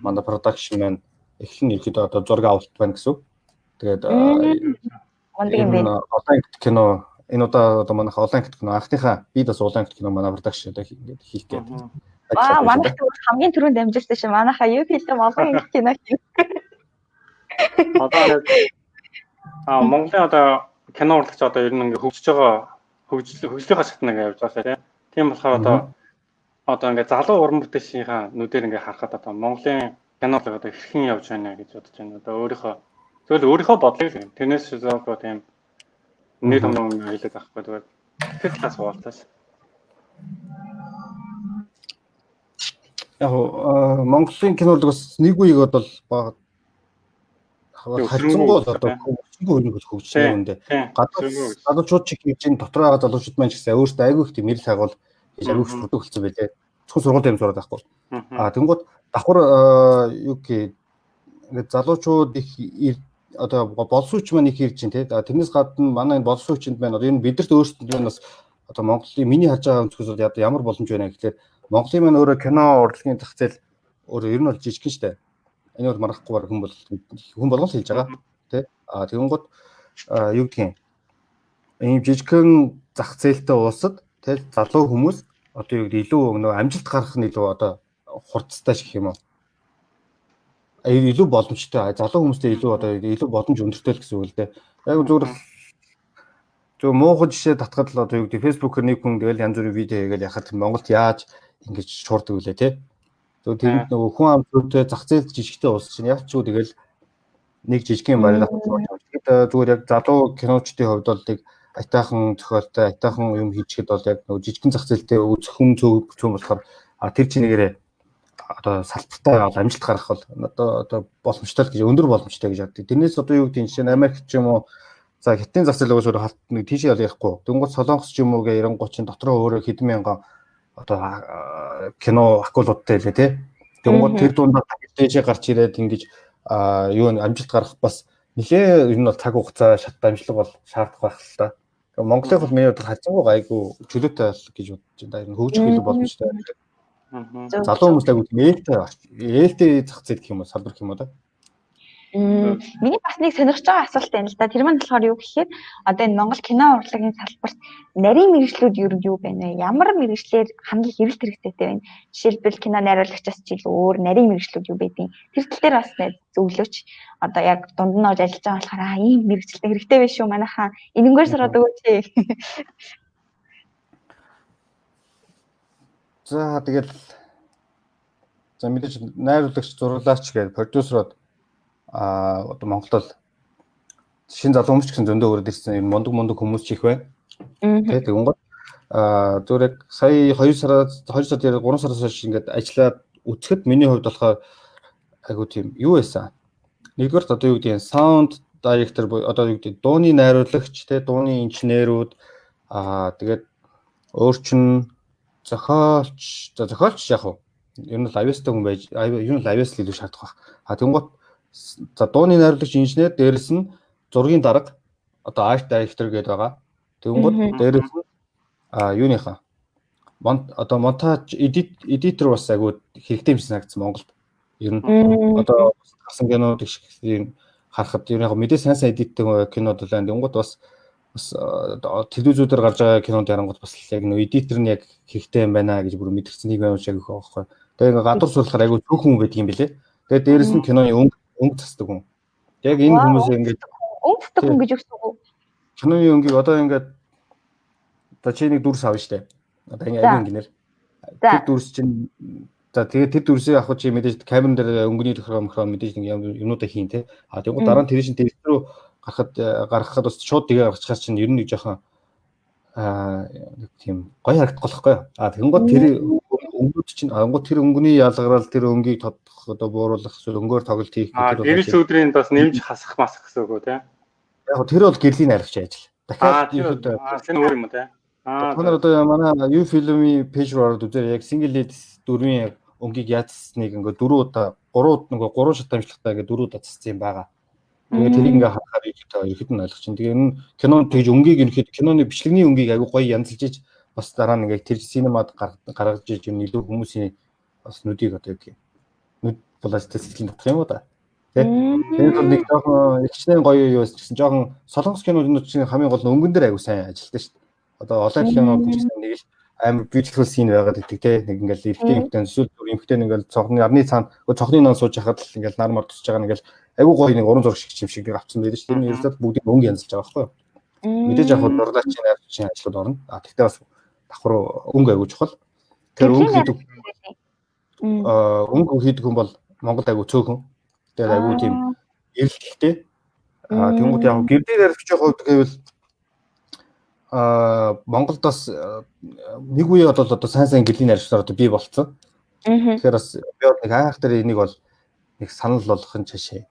манай production маань эхлэн ерөнхийдөө одоо зураг авалт байна гэсэн үг. Тэгээд мундаг юм байна. Олон ангит кино энэ удаа одоо манайх олон ангит кино анхныхаа бид бас олон ангит кино манай production одоо ингээд хийх гээд. Аа, манайх хамгийн түрүүнд дамжуулсан шин манайхаа юу хийлээ олон ангит кино хийх. Одоо Монголын одоо кино урлагч одоо ер нь ингээ хөгжиж байгаа хөгжлийнхаа шатнд ингээ явж байгаа тийм. Тийм болохоор одоо ингээ залуу уран бүтээлчийнхаа нүдээр ингээ харахад одоо Монголын кино урлаг одоо хэрхэн явж байна гэж бодож байна. Одоо өөрийнхөө зөвхөн өөрийнхөө бодлыг л юм. Тэрнээс зөвхөн тийм нэр том юм хэлээд байхгүй зүгээр. Тэр талаас хуваалцаас. Яг Монголын кино урлаг бас нэг үеиг бол харьцангуй бол одоо хөгжингөө хөрөнгө хөгжсөн юм дээ. Гадуурчууд чиг хийж энэ дотор байгаа залуучууд маань ч гэсэн өөрсдөө айгүй их тийм мэрэл хайгуул хийж айгүй их сурдаг болсон байлээ. Зөвхөн сургууль юм сураад байхгүй. Тэнгууд давхар юу гэх ингээд залуучууд их одоо боловсруучч маань их ирж байна те. Тэрнээс гадна манай энэ боловсруучинд маань одоо энэ бидэрт өөрсдөнд маань бас одоо Монголын миний харж байгаа өнцгөөс бол ямар боломж байна гэхлээр Монголын маань өөрөө кино урлагийн зах зээл өөрөө ер нь бол жижигхэн штэ. Энэ бол маргахгүй баг хүн бол хүн болгон л хэлж байгаа тий. Тэгэнгүүт юу гэдгийг ийм жижигхэн зах зээлтэй улсад тий залуу хүмүүс одоо юу гэдэг илүү нөгөө амжилт гаргах нь илүү одоо хурцтай шиг юм уу? Илүү боломжтой залуу хүмүүстэй илүү одоо илүү боломж өндөртэй л гэсэн үг л дээ. Яг зүгээр зөв муухай жишээ татхад л одоо юу гэдэг Facebook-ээр нэг хүн тэгэл янз бүрийн видео хийгээл яхад Монголд яаж ингэж шуурдаг вүлээ тий. Зөв тэрэнд нөгөө хүн ам зүйтэй зах зээл жижигтэй улс чинь яг ч үү тэгэл нэг жижигхэн барилга болж байгаа. Тэгэхэд зүгээр яг залуу киночдын хувьд бол нэг айтайхан зохиолтой, айтайхан юм хийчихэд бол яг нөгөө жижигхэн зах зээлтэй үзэх хүн цөөн болохоор тэр чинээрээ одоо салбартай бол амжилт гаргах бол одоо боломжтой л гэж өндөр боломжтой гэж боддог. Тэрнээс одоо юу гэдэг нь жишээ нь Америк ч юм уу за хятадын зах зээл уусаар халт нэг тийшээ бол ярихгүй. Дөнгөж Солонгос ч юм уу гэ 90 30 дотроо өөрөө хэдэн мянган одоо кино акулуудтай лээ тий. Тэнгууд тэр дундаа дээшээ гарч ирээд ингэж юу амжилт гаргах бас нэлээ ер нь бол цаг хугацаа шат дамжлага бол шаардах байх л та. Тэгээ Монголын бол миний бодлоор харьцангуй гайгүй чөлөөтэй бол гэж бодож байна. Энэ хөгжих илүү боломжтой. Залуу хүмүүс айгүй тийм ээлтэй зах зээл гэх юм уу салбар гэх юм уу да. Миний бас нэг сонирхож байгаа асуулт байна л да. Тэр маань болохоор юу гэхээр одоо энэ Монгол кино урлагийн салбарт нарийн мэргэжлүүд юу юу байна вэ? Ямар мэргэжлээр хамгийн хэрэгэлт хэрэгцээтэй байна? Жишээлбэл кино найруулагчаас ч илүү өөр нарийн мэргэжлүүд юу байдیں۔ Тэр тал дээр бас зөвлөөч. Одоо яг дунд нь орж ажиллаж байгаа болохоор ийм мэргэжилтэй хэрэгтэй байх шүү манайхаа. Энэнгээр сураад өгөөч. За тэгэл за мэдээж найруулагч, зураглаач гэдэг продюсерууд одоо Монголд бол шинэ залуу хүмүүс ч гэсэн зөндөө өрөөд ирсэн юм мундаг хүмүүс ч их байна. Тэ тэгэнгүүт зүгээр яг сая 2 сараас 2 сар дээр 3 сараас хойш ингээд ажиллаад үзэхэд миний хувьд болохоор айгуу тийм юу байсан. Нэгдүгээрт одоо юу гэдэг нь sound director одоо юу гэдэг дууны найруулагч тэ дууны инженерүүд тэгээд өөр чин зохиолч за зохиолч яг уу ер нь бол авьяастай хүн байж ер нь бол авьяас л илүү шаардах байх. Тэгэнгүүт за дууны найруулагч инженер дээрэс нь зургийн дарга одоо art director гэдэг байгаа. Тэгэнгүүт дээрэс нь юуныхаа одоо монтаж эдитер бас айгуу хэрэгтэй юм шиг санагдсан Монголд. Ер нь одоо гарсан кинод их харахад ер нь яг мэдээ сайн сайн эдиттэй кинод бол байна. Тэгэнгүүт бас телевизүүдээр гарч байгаа кинонд ярангууд бас яг нөө эдитер нь яг хэрэгтэй юм байна гэж бүр мэдэрсэн нэг юм шиг их байгаа байхгүй. Тэгээ ингээ гадуур сурлахаар айгуу цөөхөн хүн байдаг юм билээ. Тэгээ дээрэс нь киноны өнгө засдаг хүн. Яг энэ хүмүүс ингээд өнгө засдаг хүн гэж юу гэсэн үг? Киноны өнгийг одоо ингээд одоо чи нэг дүрс авна штэ. Одоо ингээ айгуу ингэнэр. Тэр дүрс чинь за тэгээ тэр дүрсийг авах чи мэдээж камерын дээр өнгөний тохиргоо мөхрөө мэдээж нэг юмнуудаа хийн те. А тэгвэл дараа нь тэр чинь тэр рүү Гаргахад бас шууд тэгээ гаргачихаас чинь ер нь нэг жоохон нэг тийм гоё харагдах болохгүй. А тэгэнгүүт тэр өнгүүд чинь ангууд тэр өнгөний ялгарал, тэр өнгийг тодох, одоо бууруулах, эсвэл өнгөөр тоглолт хийх. Тэр гэрэл сүүдрийн бас нэмж хасах масах гэсэн үг үү, те? Яг тэр бол гэрлийн найруулагч ажил. Дахиад ерөөдөө тэр өөр юм уу, те? Та нар одоо манай U film-ийн page руу ороод үзээрэй. Яг single ladies дөрвийн яг өнгийг яацсныг ингээ дөрөв удаа, гурав нөгөө гурван шат амжилттай ингээ дөрөв удаа цассан юм байгаа. Тэгээ тэрийг ингээ харахаар ерөөхдөө нь ойлгож чинь. Тэгээ энэ кинонд тэгж өнгийг ерөөхдөө киноны бичлэгний өнгийг аягүй гоё янзалж иж бас дараа нь ингээ тэр cinema д гаргаж иж юм илүү хүмүүсийн бас нүдийг, одоо юу гэх юм, нүд булаач сэтгэлийн татах юм уу да. Тэ? Тэр бол нэг жоохон ихчнэн гоё юу байсан гэсэн, жоохон солонгос кинонууд чинь хамгийн гол нь өнгөн дээр аягүй сайн ажилтдаг шүү дээ. Одоо олон кинонууд ч гэсэн нэг л амар beautiful scene байгаад идэг, те, нэг ингээл эрэгтэй эмэгтэй, эсвэл зүр эмэгтэй ингээл цогны арны цаана, цогны нан сууж хахад л ингээл нар мар тусч байгаа, ингээл айгүй гоё нэг уран зураг шиг юм шиг нэг авцсан байдаг шүү. Тэр нь ерөөсөө бүгдийг өнгө янзалж байгаа байхгүй юу. Мэдээж яг хуу зурлаачийн, найруулагчийн ажлууд орно. А тэгтээ бас давхар өнгө айгүй чухал. Тэр өнгө хийдэг хүн бол Монголд айгүй цөөхөн. Тэгээд айгүй тийм эрэлтэлтэй. А тэнгууд яг гэрлийн найруулагчийн хувьд гэвэл Монголд бас нэг үе бол одоо сайн сайн гэрлийн найруулагчдаар одоо бий болцсон. Тэгэхээр бас би бол нэг айхтар энийг бол нэг санал болгох нь цаашаа.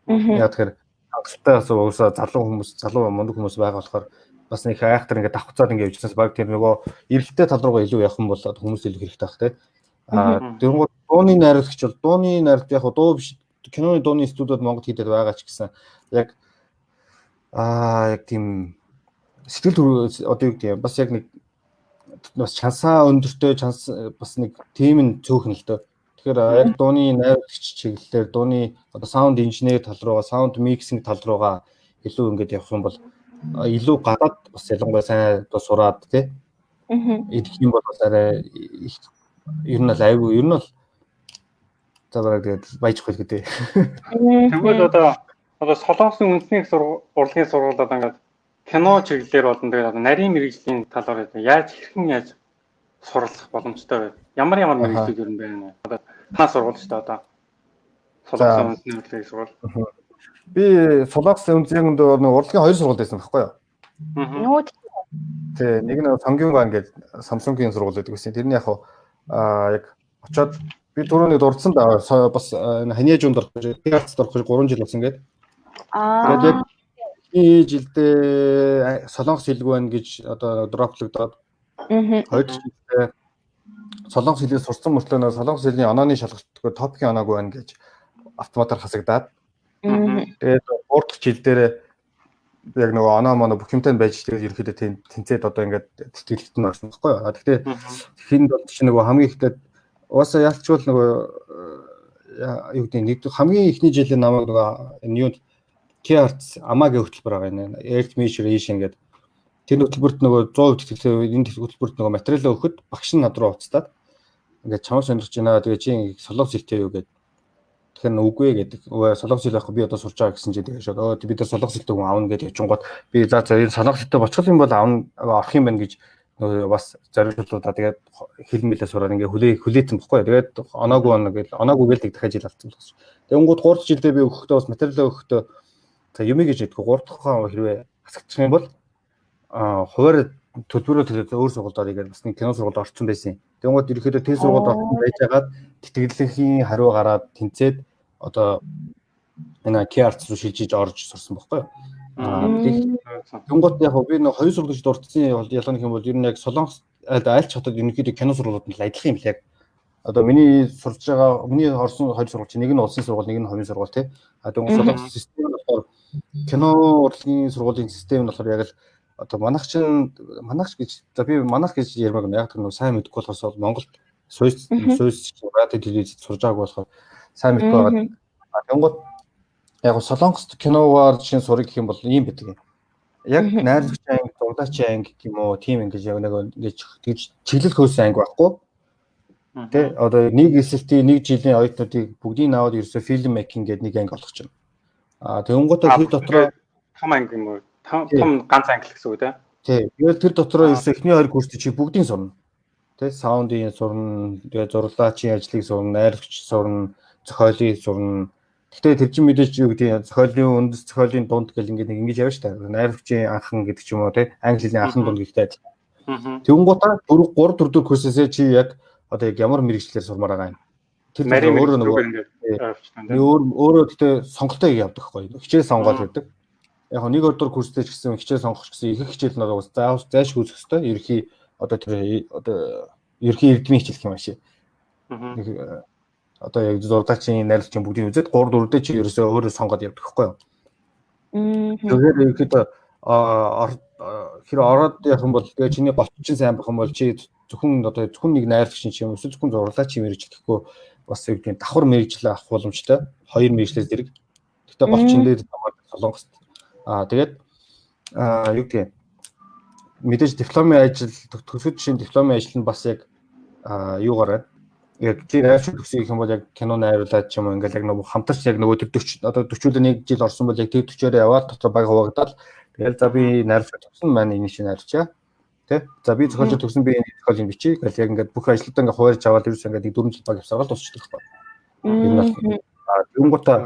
Яг тэгэхээр хангалттай бас уусаа залуу хүмүүс, залуу мундаг хүмүүс байгаа болохоор бас нэг айхтар ингээд давхцаад ингээд явжсанаас баг тэр нөгөө эрэлттэй тал руугаа илүү явах юм бол хүмүүс илүү хэрэгтэй байх, те. А тэрнгууд дууны найруулагч бол, дууны найруулагч яг дуу биш, киноны дууны студиуд Монголд хийдэг байгаа ч гэсэн яг яг тийм сэтгэл төр, одоо юу гэдэг юм, бас яг нэг бас чансаа өндөртэй, чанс бас нэг тийм нь цөөхөн л дөө. Тэгэхээр яг дууны найруулагч чиглэлээр, дууны одоо sound engineer тал руугаа, sound mixing тал руугаа илүү ингээд явах юм бол илүү гадаад бас ялангуяа сайн одоо сураад, тий, идэх юм бол бас арай их, ер нь бол айгүй, ер нь бол за бараг тэгээд баяжих байл гэдэг. Тэгвэл одоо Солонгосын үндэсний урлагийн сургууль одоо ингээд кино чиглэлээр болон тэгээд одоо нарийн мэргэжлийн талаар яаж, хэрхэн яаж сурлах боломжтой вэ? Ямар ямар мэргэжлүүд ер нь байна вэ? Одоо танаа сургууль шүү дээ, одоо. Солонгосын үндэсний урлагийн сургууль. Би Солонгосын үндэсний нэг урлагийн хоёр сургууль байсан байхгүй юу? Нүү. Тий, нэг нь Сонгюнгван гэдэг Samsung-ийн сургууль байдаг гэсэн. Тэрний яг яг очоод би түрүү нэг дурдсан да, бас ханьяажунд орох гэж, Театрт орох гэж 3 жил болсон гэдэг. Тэгээд яг эхний жилдээ солонгос хэлгүй байна гэж одоо drop логдоод, хоёр дахь жилдээ солонгос хэлийг сурсан мөртлөө нөө солонгос хэлний онооны шалгалтгүй, TOPIK-ийн оноогүй байна гэж автоматар хасагдаад, тэгээд гурав дахь жил дээр яг нөгөө оноо моноо бүх юмтай байж, тэгээд ерөөхдөө тэнцээд одоо ингээд тэтгэлэгт нь орсон байхгүй юу. Гэхдээ хинд бол чинь нөгөө хамгийн ихтэй угаасаа ялчвал нөгөө юу гэдэг, нэг хамгийн эхний жилийн намайг нөгөө энэ юунд K-Arts AMA-гийн хөтөлбөр байгаа, энэ Earth Measure Asian гэдэг тэр хөтөлбөрт нөгөө 100% тэтгэлээ, энэ хөтөлбөрт нөгөө материалаа өгөхөд багш нь над руу уцтаад ингээд "Чамайг сонирхож байна. Тэгээ чи солонгос хэлтэй юу?" гэдэг. Тэгэхээр үгүй гэдэг. Солонгос хэл байхгүй, би одоо сурч байгаа гэсэн чинь тэгээ шууд "Өө, бид нар солонгос хэлтэй хүн авна" гэдэг явжингууд би за за энэ солонгос хэлтэй болчих юм бол авна, орох юм байна гэж нөгөө бас зориултуудаа тэгээд хэл мэлээ сураад ингээ хүлээсэн бохгүй. Тэгээд оноогүй оноо гэл оноогүй гэл дахиад жил алдсан болсон. Тэгэнгүүт 3 дахь жилдээ би өгөхдөө, бас материалаа өгөхдөө за юмыг гэж хэлдэг. 3 дахь хэрвээ хасагдчих юм бол хуваарь төлбөрөө төлөөд өөр сургуульд орё гэж бас нэг кино сургуульд орсон байсан. Тэгэнгүүт ерөөхдөө тэр сургуульд орсон байж хагаад тэтгэлгийн хариу гараад тэнцээд одоо энэ K-Arts руу шилжиж орж сурсан бохгүй юу. Тэгэнгүүт яг би нэг хоёр сургууль гэж дурдсан ялгаа юм бол ер нь яг Солонгос аль ч хотод ерөнхийдөө кино сургуулиуд нь л адилхан юм л яг. Одоо миний сурж байгаа, миний орсон хоёр сургууль чинь нэг нь улсын сургууль, нэг нь хувийн сургууль, тий. А тэгвэл Солонгос систем нь болохоор, кино урлагийн сургуулийн систем нь болохоор яг л одоо манайх чинь, манайх гэж, за би манайх гэж ярмаг юм, яг тэр нэг сайн мэдэхгүй болохоос Монголд суйс суйс радио телевиз сурж байгааг болохоор сайн мэдэхгүй байгаа. Тэнгууд яг Солонгост киногаар жишээ сурах гэх юм бол ийм байдаг юм. Яг найруулагч анги, зурлаачийн анги гэх юм уу, тийм ингэж яг нэг ингэж тэгж чиглэл хөөсөн анги байхгүй. Тэ, одоо нэг эсэлтийн нэг жилийн оюутнуудыг бүгдийг аваад ерөөсөө film making гэдэг нэг анги олгож байна. А тэгэнгүүтээ тэр дотроо том анги юм уу? Том ганц анги гэсэн үг, тий? Тий. Тэгэл тэр дотроо ерөөсөө эхний хоёр курст чи бүгдийг сурна. Тэ, sound ын сурна, тэгээ зурлаачийн ажлыг сурна, найруулагч сурна, зохиолыг сурна. Гэхдээ тэр чинь мэдээж юу гэдэг зохиолын үндэс, зохиолын дунд гэл ингээд нэг ингэж явна шүү дээ. Найруулагчийн анхан гэдэг ч юм уу тий, англи хэлний анхан дунд гэдэгтэй адилхан. Тэгэнгუутаа 4 3 4 4 курсээсээ чи яг одоо яг ямар мэргэжлээр сурмаар байгаа юм. Тэр өөрөө нөгөө өөр өөрөө гэхдээ сонголтоо явдаг байхгүй. Хичээл сонгоод явдаг. Яг нэг 2 дугаар курстэй ч гэсэн хичээл сонгох ч гэсэн их хичээл нь бол заавал зайлшгүй үзэх ёстой. Ерөнхий одоо тэр одоо ерөнхий эрдмийн хичээл гэх юм ааши. Нэг одоо яг зурдаачийн найруулагчийн бүгдийг үзээд 3 4-дээ чи ерөөсөө өөрөө сонгоод явдаг байхгүй юу? Тэгэхээр ерөнхийдөө хэр ороод явах юм бол тэгээ чиний голч чинь сайн байх юм бол чи зөвхөн одоо зөвхөн нэг найруулагч чинь юм эсвэл зөвхөн зурлаач юм мэрэгчлэхгүй бас юу гэдэг давхар мэрэгжил авах боломжтой. Хоёр мэрэгчлээс зэрэг. Гэхдээ голчин дээр Солонгост. Тэгээд юу гэдэг мэдээж дипломын ажил төгсөж шинэ дипломын ажил нь бас яг юугаар байна. Яг чи найруулагч төгсөх юм бол яг кино найруулад ч юм уу ингээл яг нөгөө хамтарч яг нөгөө тэр 40 одоо 40-үүлээ нэг жил орсон бол яг тэр 40-ороо яваад дотор баг хуваагдаад тэгэл за би найруулагч төгсөн маань энэ шиг найруулчаа. Тэ? За би зохиолч төгсөн би энэ зохиолыг бичье гэл яг ингээд бүх ажлуудаа ингээд хуваарж аваад ерөөсөө ингээд 4 жил баг явсараад дуусчихдаг байхгүй. Энэ бол тэгэнгүүтээ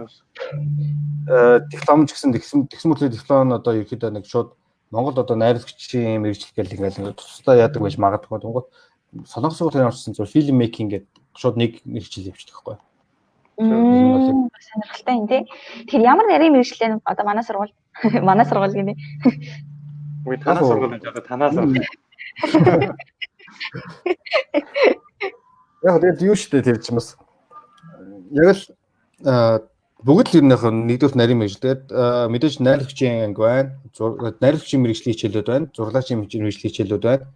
диплом ч гэсэн тэгсэн мөртлөө диплом нь одоо ерөөхдөө нэг шууд Монгол одоо найруулагчийн мэргэжил гэл ингээд тусдаа яадаг байж магадгүй. Тэгэнгүүт Солонгос сургуулийн орсон зөв film making гэдэг шууд нэг хичээл явчихдаг байхгүй. Сонирхолтой юм тий. Тэгэхээр ямар нарийн мэргэжлээ одоо манай сургууль манай сургууль гинэ. Үгүй танаа сургууль гэж одоо танаа сургууль. Яг тэгээд юу шүү дээ тэр чинь бас яг л бүгд л ер нь яг нэгдүгээр нарийн мэргэжил. Тэгээд мэдээж найруулагчийн анги байна. Найруулагчийн мэргэжлийн хичээлүүд байна. Зурлаачийн мэргэжлийн хичээлүүд байна.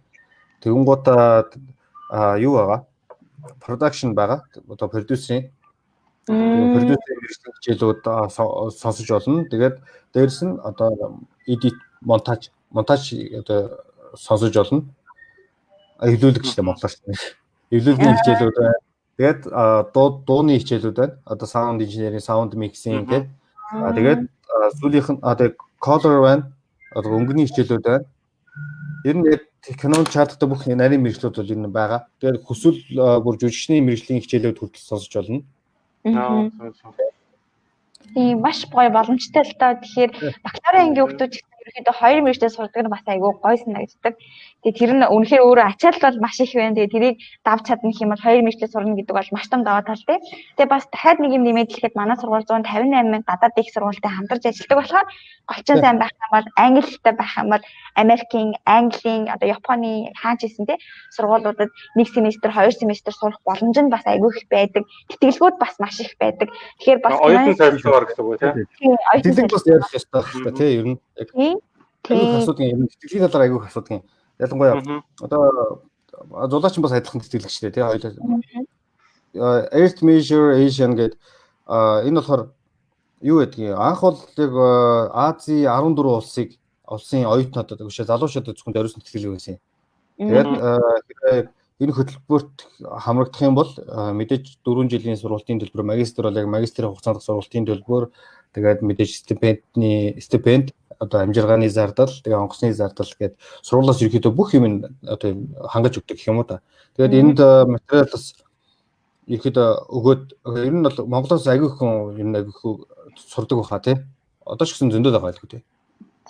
Тэгэнгუутаа юу байгаа? Production байгаа. Одоо продюсерийн продюсерийн мэргэжлийн хичээлүүд сонсож болно. Тэгээд дээрэс нь одоо edit, монтаж одоо сонсож болно. Эвлүүлэг гэж монголоор шүү дээ. Эвлүүлгийн хичээлүүд байна. Тэгээд дууны хичээлүүд байна. Одоо sound engineering, sound mixing гэх. Тэгээд сүүлийнх нь одоо color байна. Одоо өнгөний хичээлүүд байна. Ер нь яг кинонд шаардлагатай бүх нарийн мэргэжлүүд бол ер нь байгаа. Тэгээд хүсвэл бүр жүжигчний мэргэжлийн хичээлүүд хүртэл сонсож болно. Тийм маш гоё боломжтой л доо. Тэгэхээр бакалаврын ангийн хүүхдүүд ч гэсэн ерөнхийдөө хоёр мэргэжлээр сурдаг нь бас айгүй гоё санагддаг. Тэгээ тэр нь үнэхээр өөрөө ачаал бол маш их байна. Тэгээ тэрийг давж чадна гэх юм бол хоёр мэргэжлээр сурна гэдэг бол маш том даваа тал тий. Тэгээ бас дахиад нэг юм нэмээд хэлэхэд манай сургууль 158 мянга гадаад их сургуультай хамтарч ажилладаг болохоор голчин сайн байх юм бол англи хэлтэй байх юм бол Америкийн, Английн, одоо Японы хаач исэн тий сургуулиудад нэг семестр, хоёр семестр сурах боломж нь бас айгүй их байдаг. Тэтгэлгүүд бас маш их байдаг. Тэгэхээр бас оюутан сорилтоор гэсэн үг тий. Тэтгэл бас ярих ёстой байх та тий ер нь яг айгүйх асуудаг юм. Тэтгэлийн талаар айгүйх асуудаг юм. Ялангуяа одоо зулаач бас адилхан тэтгэлэгчтэй тий хоёулаа. Earth Measure Asian гэдэг энэ болохоор юу гэдгийг анх бол яг Азийн 14 улсын оюутнуудад өшөө залуучуудад зөвхөн зориулсан тэтгэлэг байсан юм. Тэгээд энэ хөтөлбөрт хамрагдах юм бол мэдээж 4 жилийн сургалтын төлбөр, магистр бол яг магистрийн хугацаанд сургалтын төлбөр, тэгээд мэдээж стипенд, одоо амжиргааны зардал, тэгээ онгоцны зардал гээд сургуулиас ерөнхийдөө бүх юм одоо хангаж өгдөг гэх юм уу та. Тэгээд энд материал бас ерөнхийдөө өгөөд ер нь бол Монголоос айгүй хүн ер нь айгүй сурдаг байхаа тий. Одоо ч гэсэн зөндөл байгаа л үү тий.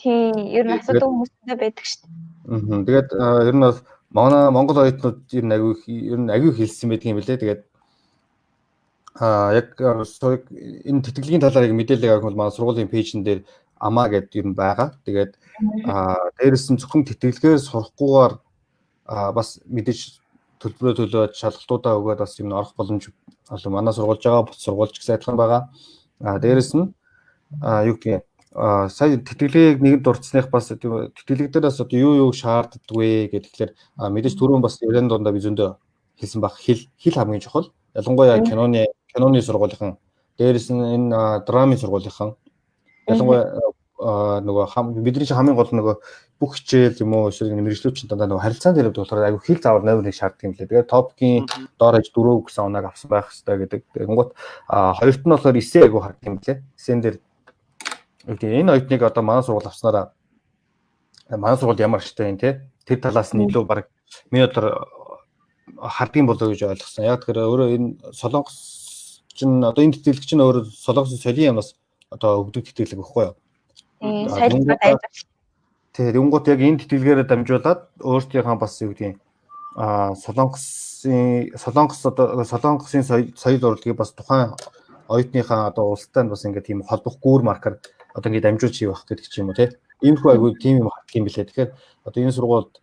Тий, ер нь асуудаг хүмүүстэй байдаг шүү дээ. Тэгээд ер нь бол манай Монгол оюутнууд ер нь айгүй хэлсэн байдаг юм билээ. Тэгээд яг энэ тэтгэлгийн талаар яг мэдээлэл авах бол манай сургуулийн пэйжн дээр АМА гэдэг юм байгаа. Тэгээд дээрэс нь зөвхөн тэтгэлгээр сурахгүйгээр бас мэдээж төлбөрөө төлөөд шалгалтуудаа өгөөд бас юм орох боломж олон манай сургуульж байгаа бус сургуульч гэсэн адилхан байгаа. Дээрэс нь юу гэдгийг сая тэтгэлгийг нэгэн дурдсаных бас тэтгэлэг дээр бас одоо юу шаарддаг вэ гэхээр мэдээж түрүүн бас яриан дундаа би зөндөө хэлсэн баг хэл хамгийн чухал. Ялангуяа киноны сургуулийнхан, дээрэс нь энэ драмын сургуулийнхан ялангуяа нөгөө бидний чинь хамгийн гол нөгөө бүх хичээл юм уу эсвэл мэргэжлүүд чинь дандаа нөгөө харилцаан дээр болохоор айгүй хэл заавал номер 1 шаарддаг юм лээ. Тэгээд топикийн доор аж 4 гэсэн оноог авсан байх хэрэгтэй гэдэг. Тэгэнгүүт хоёрт нь болохоор эсээ айгүй хардаг юм лээ. Эсэн дээр тэгээ энэ оюутныг одоо манай сургууль авснараа манай сургууль ямар ашигтай юм те тэр талаас нь илүү баг миний бодлоор хардгийн болоо гэж ойлгосон. Яг тэгэхээр өөрөө энэ Солонгос чинь одоо энэ тэтгэлэг чинь өөрөө Солонгосын соёлын яамнаас одоо өгдөг тэтгэлэг байхгүй юу? Тийм, соёлтой ажиллаж. Тийм, тэгэнгүүт яг энэ тэтгэлгээрээ дамжуулаад өөрсдийнхөө бас юу гэдгийг Солонгос одоо Солонгосын соёл урлагийг бас тухайн оюутныхаа одоо улстай нь бас ингээд тийм холбох гүүр маркер одоо ингээд дамжуулж явах гэдэг ч юм уу, тий. Иймэрхүү айгуу тийм юм хатдаг юм билээ. Тэгэхээр одоо энэ сургуульд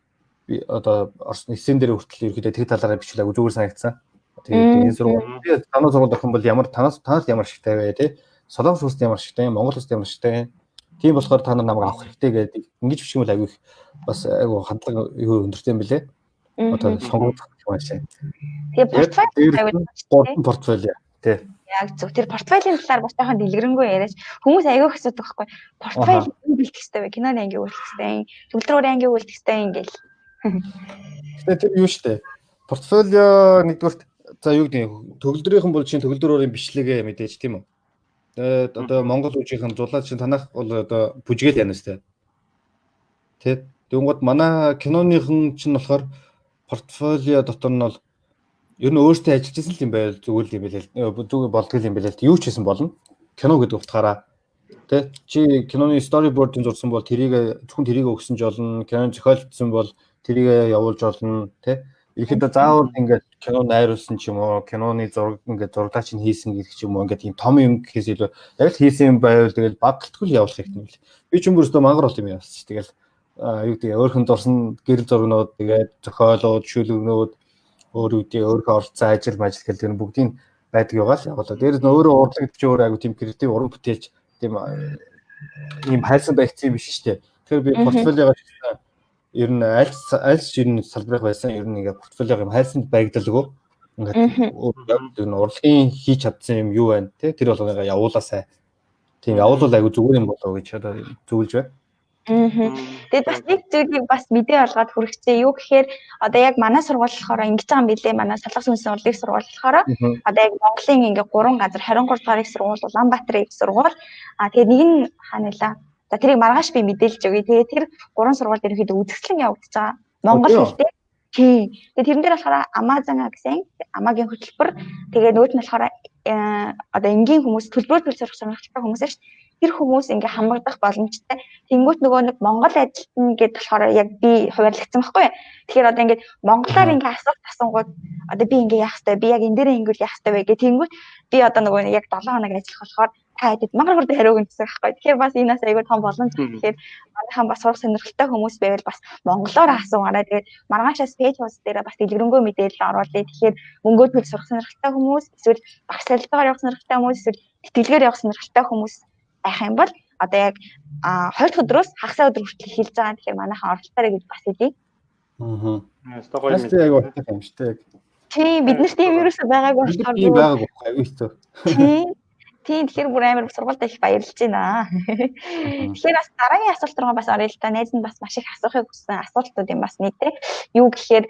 би одоо Орос эссэн дээр хүртэл ерөөхдөө тэр талаараа бичвэл айгуу зүгээр санагдсан. Тэгээд энэ сургууль би танай сургуульд орох юм бол ямар танаас танаас ямар ашигтай вэ, тий. Солонгос улсад ямар ашигтай, Монгол улсад ямар ашигтай. Тийм болохоор та нар намайг авах хэрэгтэй гэдэг ингэж бичих юм бол айгуу их бас айгуу хандлага юу өндөртэй юм билээ. Одоо сонгогдох юм шиг. Тэгээ портфолио айгуу гурван портфолио тий. Яг зөв. Тэр портфолийн талаар бас жоохон дэлгэрэнгүй яриач. Хүмүүс айгүй их асуудаг байхгүй. Портфолио юу бэлтгэх хэрэгтэй вэ? Киноны анги үйлдэх хэрэгтэй, төгөлдрөөр анги үйлдэх хэрэгтэй ингээл. Гэтэ тэр юу штэ. Портфолио нэгдүгürt за юу гэдэг төгөлдрийнхэн бол чинь төгөлдрөөрийн бичлэгээ мэдээж тийм үү? Тэгээд одоо Монгол үжийнхэн зулаа чинь танах бол одоо бүжгээл яана штэ. Тэ. Тэгэнгүүт манай киноныхан чинь болохоор портфолио дотор нь бол ер нь өөртөө ажиллаж исэн л юм байл зүгээр л юм байл зүгээр болдгол юм байл л юу ч хийсэн болно. Кино гэдэг утгаараа тэ чи киноны storyboard-ын зурсан бол тэрийг зөвхөн тэрийг өгсөн ч болно. Кино зохиолдсон бол тэрийг явуулж болно тэ. Ерөнхийдөө заавал ингээд кино найруулсан ч юм уу, киноны зураг ингээд зураглаа чинь хийсэн гэдэг ч юм уу, ингээд тийм том юм гэхээс илүү яг л хийсэн юм байвал тэгэл багталтгүй л явуулах хэрэгтэй юм л. Би ч юм бүрстөө мангар бол юм явуулчих. Тэгэл юу гэдэг өөрхөн зурсан гэрэл зургнууд тэгээд зохиолууд, шүлгнүүд өөр юу гэдэг өөрхөн оролцсон ажил мажил гэл тэр бүгдийг байдаг байгаа л явуулаа. Дээрээс нь өөрөө урлаг гэдэг чинь өөрөө айгу тийм креатив уран бүтээлч тийм ийм хайрсан байцсан юм биш шүү дээ. Тэгэхээр би портфолиогоо ер нь аль аль ер нь салбарыг байсан ер нь ингээд портфолиог юм хайрсан байгдалгүй ингээд ер нь урлагийн хийж чадсан юм юу байна те тэр болгоныг явуулаасай. Тийм явуулвал айгу зүгээр юм болоо гэж одоо зөвлөж байна. Тэгээд бас нэг зүйлийг бас мэдээ болгоод хүргэцээ. Юу гэхээр одоо яг манай сургууль болохоор ингэж байгаа юм билээ. Манай Солонгос үндэсний урлагийн сургууль болохоор одоо яг Монголын ингээ 3 газар 23 дугаар их сургууль, Улаанбаатарын их сургууль. А тэгээд нэг нь хаана нэлээ. За тэрийг маргааш би мэдээлж өгье. Тэгээд тэр 3 сургуульд ерөнхийдөө үзэсгэлэн явагдаж байгаа. Монгол хэлтэй. Тийм. Тэгээд тэрэн дээр болохоор Amazon гэсэн Амагийн хөтөлбөр. Тэгээд нөгөөт нь болохоор одоо энгийн хүмүүс төлбөрөөр төл сурах сонирхолтой хүмүүс шүү дээ. Тэр хүмүүс ингээ хамрагдах боломжтой. Тэнгүүт нөгөө нэг Монгол ажилтан гэдээ болохоор яг би хуваарлагдсан байхгүй юу. Тэгэхээр одоо ингээд монголоор ингээ асуулт асуунгууд одоо би ингээ яах ёстой, би яг энэ дээрээ ингэвэл яах ёстой вэ гэх тэнгүүт би одоо нөгөө яг 7 хоног ажиллах болохоор та хэдэд мангар хурдан хариу өгнө гэсэн байхгүй. Тэгэхээр бас энэ бас айгүй том боломж. Тэгэхээр манайхан бас сурах сонирхолтой хүмүүс байвал бас монголоор асуугаарай. Тэгээд маргаашаас пэйж хуудас дээр бас дэлгэрэнгүй мэдээлэл оруулъя. Тэгэхээр мөнгөө төлж сурах сонирхолтой хүмүүс, эсвэл багш солилцоогоор явах сонирхолтой хүмүүс, эсвэл тэтгэлгээр явах сонирхолтой хүмүүс байх юм бол одоо яг 2 дахь өдрөөс хагас өдөр хүртэл эхэлж байгаа. Тэгэхээр манайхан оролцоорой гэж бас хэлье. Аа. Гоё юм. Яг утгатай юм шүү дээ. Тийм, бид нарт тийм ерөөсөө байгаагүй болохоор тийм байгаагүй аюу хэцүү. Тийм. Тийм, тэгэхээр бүр амар сургуультай их баярлж байна. Тэгэхээр бас дараагийн асуулт руу бас оръё л та. Найз нь бас маш их асуухыг хүссэн асуултууд юм бас нэг те. Юу гэхээр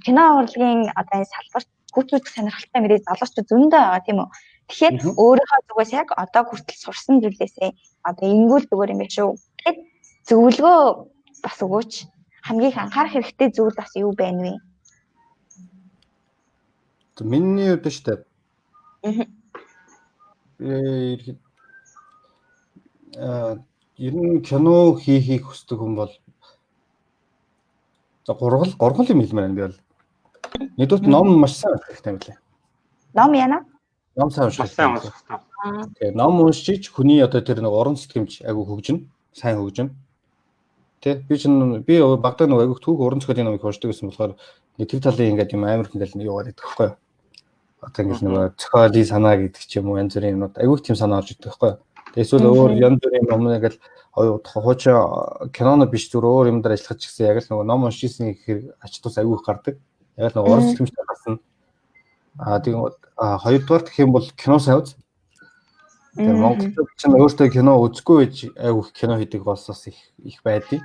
кино урлагийн одоо энэ салбарт хүүхдүүд сонирхолтой мэдээ залуучууд зөндөө байгаа тийм үү? Тэгэхээр өөрийнхөө зүгээс яг одоо хүртэл сурсан зүйлээсээ одоо ингүүл зүгээр юм байна шүү. Тэгэд зөвлөгөө бас өгөөч. Хамгийн их анхаарах хэрэгтэй зүйл бас юу байна вэ? Миний хувьд шүү дээ. Ер нь кино хийхийг хүсдэг хүн бол за гурван юм хэлмээр байна би бол. Нэгдүгürt ном маш сайн унших хэрэгтэй юм лээ. Ном яана? Ном сайн унших хэрэгтэй. Тэгээ ном уншиж хүний одоо тэр нэг уран сэтгэмж айгу хөгжинэ, сайн хөгжинэ. Тэ би чинь би багтаа нэг айгу түүх уран зохиолын номыг уншдаг гэсэн болохоор нэг тэр талын ингээд юм амар их ингээд юугаар идэх байхгүй юу? Одоо ингээд нөгөө зохиолын санаа гэдэг ч юм уу янз бүрийн юмнууд айгу тийм санаа орж идэх байхгүй юу? Тэгээ эсвэл өөр янз бүрийн ном ингээд хуучин киноно биш зүгээр өөр юм дээр ажиллах ч гэсэн яг л нөгөө ном уншижсэн гэхээр ач тус айгу их гардаг. Яг л нөгөө уран сэтгэмж гарсан. Аа тийм хоёрдугаар гэх юм бол кино сайн үз. Тэгээ монголчууд чинь өөртөө кино үзэхгүй байж айгу их кино хийдэг болсоос их их байдгийг.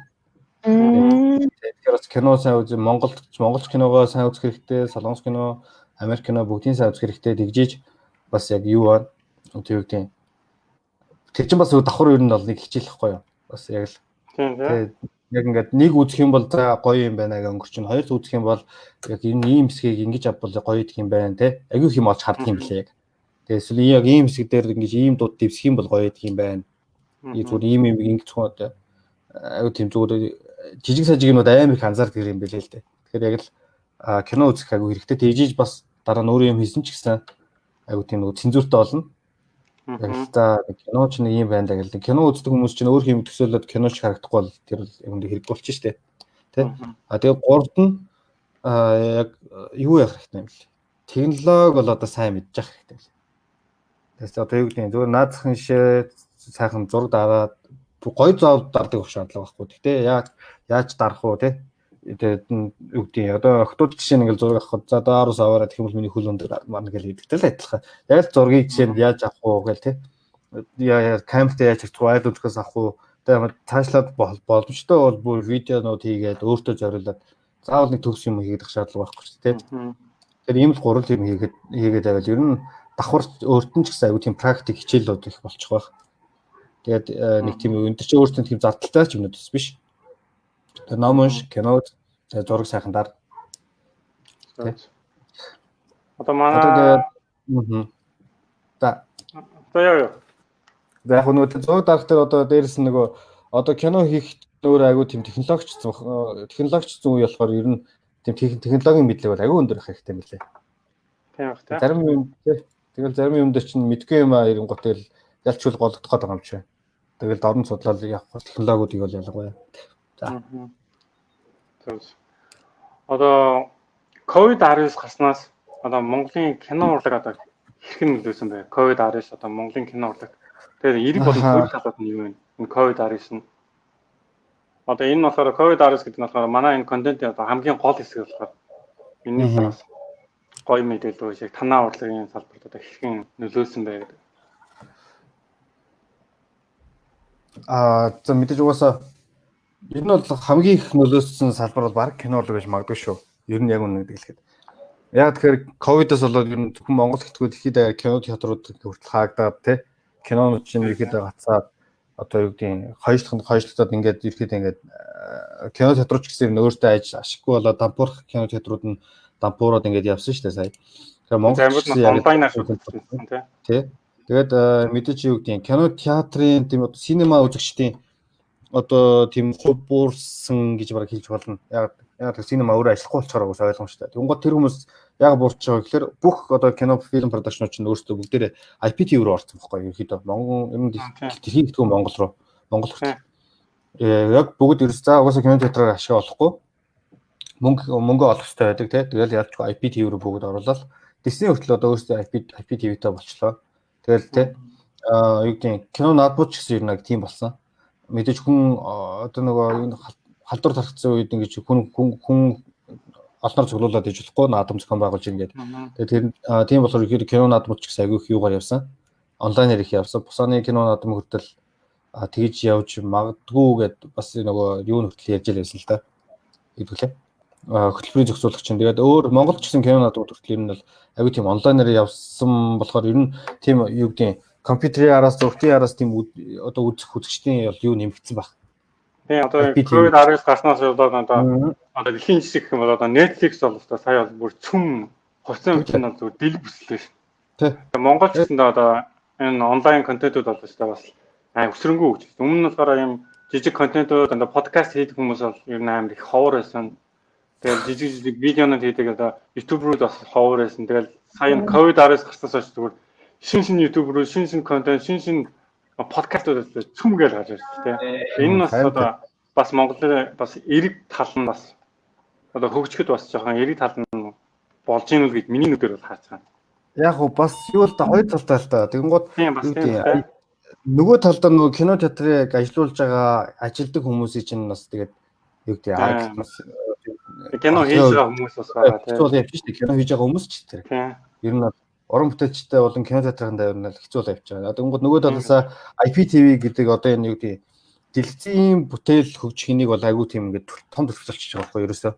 Тэгэхээр бас кино сайн үз, Монголд монголч киногоо сайн үзэх хэрэгтэй, солонгос кино, Америк кино бүгдийн сайн үзэх хэрэгтэй тэгжиж бас яг юу аа тэр юу гэдэг. Тэр чинь бас давхар ер нь бол нэг хичээл ихгүй юу. Бас яг л тийм яг ингээд нэг үзэх юм бол за гоё юм байна гэх өнгөрч нь, хоёр үзэх юм бол яг энэ ийм хэсгийг ингэж авбал гоё идэх юм байна те. Айгүй их юм олж харддаг юм билээ яг. Тэгээ эсвэл яг ийм хэсэг дээр ингэж ийм дууд дэвсэх юм бол гоё гэдэг юм байна. Зүгээр ийм юм ингэж зөвхөн аюу тийм зүгээр жижиг сажиг юмуд амар их анзаардаг юм билээ л дээ. Тэгэхээр яг л кино үзэх аюу хэрэгтэй. Тэгжиж бас дараа нь өөрөө юм хийсэн ч гэсэн аюу тийм нөгөө цензуртай болно. Яг л за кино ч нэг юм байна даа гэл. Кино үздэг хүмүүс чинь өөр юм төсөөлөд кино ч харагдахгүй бол тэр юм хэрэггүй болчих штэ. Тэ? А тэгээ гуравт нь яг юу яах хэрэгтэй юм бэл. Технологи бол одоо сайн мэдчих хэрэгтэй юм. Тэгээс одоо юу гэдэг нь зөвхөн наазахын шээ сайхан зураг дараад гой зов дардаг байх шаардлага байхгүй. Гэтэ яаж дарах уу те? Тэгээд юу гэдэг одоо охтууд жишээ нь ингээл зураг авах за доороос аваарай гэх юм бол миний хөл өндөр марна гэж хэлдэг л адилхан. Яг л зургийг жишээ нь яаж авах уу гэл те. Яа камертай яаж авах уу, айл өнцгөөс авах уу. Тэгээд цаашлаад боломжтой бол бүр видеонууд хийгээд өөртөө зориулаад заавал нэг төгс юм хийгээд шаардлага байхгүй шүү дээ. Тэгэхээр ийм л гурван юм хийгээд байвал ер нь давхар өөрт нь ч гэсэн аягүй тийм практик хичээлүүд их болчих байх. Тэгээд нэг тийм өндөр чи өөртөө тийм зардалтай ч юмнууд бас биш. Тэгээд ном унш, кино, зураг сайхан дар. Одоо манай За. За яа. За яг нөгөө зураг дарах дээр одоо дээрэс нь нөгөө одоо кино хийх өөр аягүй тийм технологич үе болохоор ер нь тийм технологийн мэдлэг бол аягүй өндөр их хэрэгтэй юм билээ. Тийм бах та. Зарим юм тэгэл зарим юм дээр чинь мэдгүй юм а ирэнгуут тэгэл ялчгүй голдох гээд байгаа юм чи. Тэгэл дорн судлал явах технологиудыг бол ялангуяа. За. Одоо COVID-19 гарснаас одоо Монголын кино урлаг одоо хэрхэн нөлөөсөн бэ? COVID-19 одоо Монголын кино урлаг. Тэгээд эрэг болон хөрөг талууд нь юу вэ? Энэ COVID-19 нь. Одоо энэ нь болохоор COVID-19 гэдэг нь болохоор манай энэ контентын одоо хамгийн гол хэсэг болохоор энэний бас гоё мэдээлэл өгч яг танаа урлагийн салбарт одоо хэрхэн нөлөөлсөн бэ гэдэг. За мэдээж угаасаа ер нь бол хамгийн их нөлөөлсөн салбар бол баг кино урлаг гэж магадгүй шүү. Ер нь яг үнэ гэдэг хэлэхэд. Яг тэгэхээр ковидос болоод ер нь зөвхөн Монгол гэтгүү дэлхийд даяар кино театрууд хүртэл хаагдаад тий кинонууд чинь ерөөхдөө гацаад одоо юу гэдгийг хойшлогдоод ингээд ерөөхдөө ингээд кино театрууд ч гэсэн ер нь өөртөө ажил ашиггүй болоод дампуурах кино театрууд нь дампуураад ингээд явсан шүү дээ сая. Тэгэхээр Монгол онлайнаар шүүгдсэн тий. Тэгээд мэдээж юу гэдгийг кино театрын тийм одоо синема үзэгчдийн одоо тийм хувь буурсан гэж бараг хэлж болно. Яг тэр синема өөрөө ажиллахгүй болчихоор угсаа ойлгомжтой. Тэгэнгүүт тэр хүмүүс яг буурч байгаа гэхээр бүх одоо кино фильм продакшнууд чинь өөрсдөө бүгдээрээ IPTV рүү орсон байхгүй юу? Ерөнхийдөө Монгол ер нь дэлхийн гэтгүү Монгол руу Монгол хүртэл. Яг бүгд ерөөс за угаасаа кино театраар ашиг олохгүй мөнгө олох хэрэгтэй байдаг тий. Тэгэл ялчгүй IPTV рүү бүгд оруулаад Disney хүртэл одоо өөрсдөө IPTV-тэй болчлоо. Тэгэл тий юу гэдгийг кино наадмууд ч гэсэн ер нь яг тийм болсон. Мэдээж хүн одоо нөгөө энэ халдвар тархсан үед ингэж хүн олноор цуглуулад иж болохгүй наадам зохион байгуулж ингээд. Тэгээд тэр тийм болохоор ихээр кино наадмууд ч гэсэн аягүй их юугаар явсан. Онлайнаар их явсан. Бусааны кино наадам хүртэл тэгж явж магадгүй гэд бас нөгөө юу хүртэл ярьж л байсан л та. Хэдвүлээ. Хөтөлбөрийн зохицуулагч чинь тэгээд өөр Монгол ч гэсэн кино наадмууд хүртэл ер нь бол аягүй тийм онлайнаар явсан болохоор ер нь тийм юу гэдгийг компьютерийн араас зургтын араас тийм одоо үзэх үзэгчдийн юу нэмэгдсэн баг. Тийм одоо COVID-19 гарснаас болоод одоо дэлхийн жишээ гэх юм бол одоо Netflix бол одоо сая бол бүр цөм хувьцааны хүчин нь бол зүгээр дэлг бүслээ шүү. Тийм. Монгол ч гэсэндээ одоо энэ онлайн контентууд бол өстой бас аим өсрөнгөө өгч. Өмнө нь болохоор ийм жижиг контентууд одоо подкаст хийдэг хүмүүс бол ер нь амар их ховор байсан. Тэгэл жижиг жижиг видеонууд хийдэг одоо ютуберүүд бас ховор байсан. Тэгэл сая энэ COVID-19 гарснаас хойш зүгээр шин шин ютуберүүд, шин шин контент, шин шин подкастууд цөм гээл гарч ирсэн тийм. Энэ нь бас одоо бас Монголын бас эрэг тал нь бас одоо хөгжихэд бас жоохон эрэг тал нь болж ийн үл гэж миний нүдээр бол харж байгаа. Яг уу бас юу л да хоёр талтай л та. Тэгэнгүүт тийм бас тийм. Нөгөө талдаа нөгөө кино театрыг ажилуулж байгаа ажилдаг хүмүүсийн чинь бас тэгээд юу гэдэг арга бас кино хийж байгаа хүмүүс бас байгаа тийм. Хэцүү бол явчих шүү дээ. Кино хийж байгаа хүмүүс ч тэр. Ер нь уран бүтээлчтэй болон кино театрын дайвар нь хэцүү бол явж байгаа. Тэгэнгүүт нөгөө талаасаа IPTV гэдэг одоо энэ юу гэдэг дэлгэцийн бүтээл хөгжихнийг бол айгүй тийм ингээд том төлөвлөлт болчихж байгаа байхгүй ерөөсөө.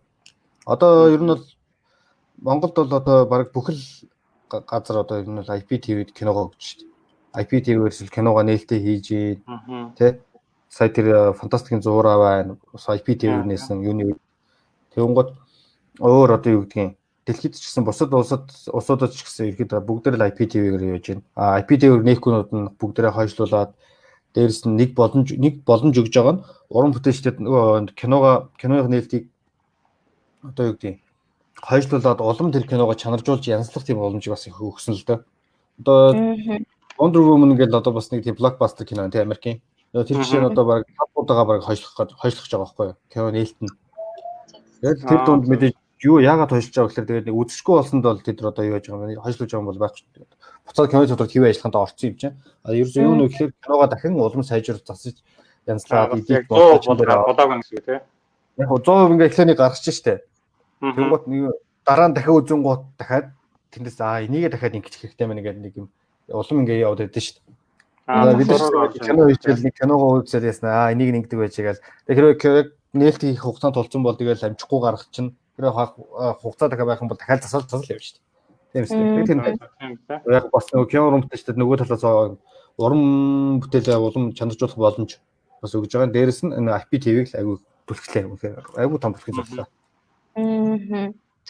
Одоо ер нь бол Монголд бол одоо бараг бүхэл газар одоо ер нь бол IPTV-д киногоо өгч шүү дээ. IPTV-ээр эсвэл киногоо нээлттэй хийж гин тий. Сая тэр фантастикийн зураа байна. Бас IPTV-ээр нээсэн юуны тэгэнгүүт өөр одоо юу гэдгийг дэлхийд ч гэсэн бусад улсуудад ч гэсэн ерөөдөө бүгдээр л IPTV-гээр явж байна. А IPTV-г нээхгүйнүүд нь бүгдээрээ хойшлуулад дээрэс нь нэг боломж өгж байгаа нь уран бүтээлчдэд нөгөө киноны нээлтийг одоо юу гэдэг хойшлуулад улам тэр киногоо чанаржуулж янзлах тийм боломжийг бас их өгсөн л дөө. Одоо Wonder Woman гэдэг одоо бас нэг тийм блокбастер кино тийм Америкийн. Тэр жишээ нь одоо баг 5 удаага баг хойшлох гэж байгаа байхгүй юу? Кино нээлт нь. Тэгээд тэр дунд мэдээж юу яагаад хойшлж байгаа гэхээр тэгээд нэг үзэшгүй болсонд бол тэд нар одоо юу яаж байгаа юм хойшлуулж байгаа юм бол байхгүй. Буцаад кино театрт хэвээ ажиллаханд орсон юм чинь. А ерөөсөө юу нэ гэхээр киногоо дахин улам сайжруулж засаж янзлаад эдит болоогүй гэсэн үг тийм. Яг 100% ингээ эхлэнийг гаргаж штэ. Тэнгуут нэг дараа нь дахин үзэнгуут дахиад тэндээс аа энийгээ дахиад ингэж хэрэгтэй мэн гэдэг нэг юм улам ингээ яваад байдсан шүү дээ. Бид нар кино хийчихэл нэг киногоо үзээд ясна аа энийг ингэдэг байж гээл. Тэгэхээр хэрвээ нээлт хийх хугацаанд тулцсан бол тэгэл амжихгүй гаргах чинь хэрвээ хугацаа дахиад байх юм бол дахиад засал явна шүү дээ. Тийм үстэй. Тэр яг бас нөгөө кино уран бүтээлчдэд нөгөө талаас уран бүтээлээ улам чанаржуулах боломж бас өгж байгаа. Дээрэс нь энэ IPTV-г л айгүй түлхлээ. Үнэхээр айгүй том түлхэж боллоо.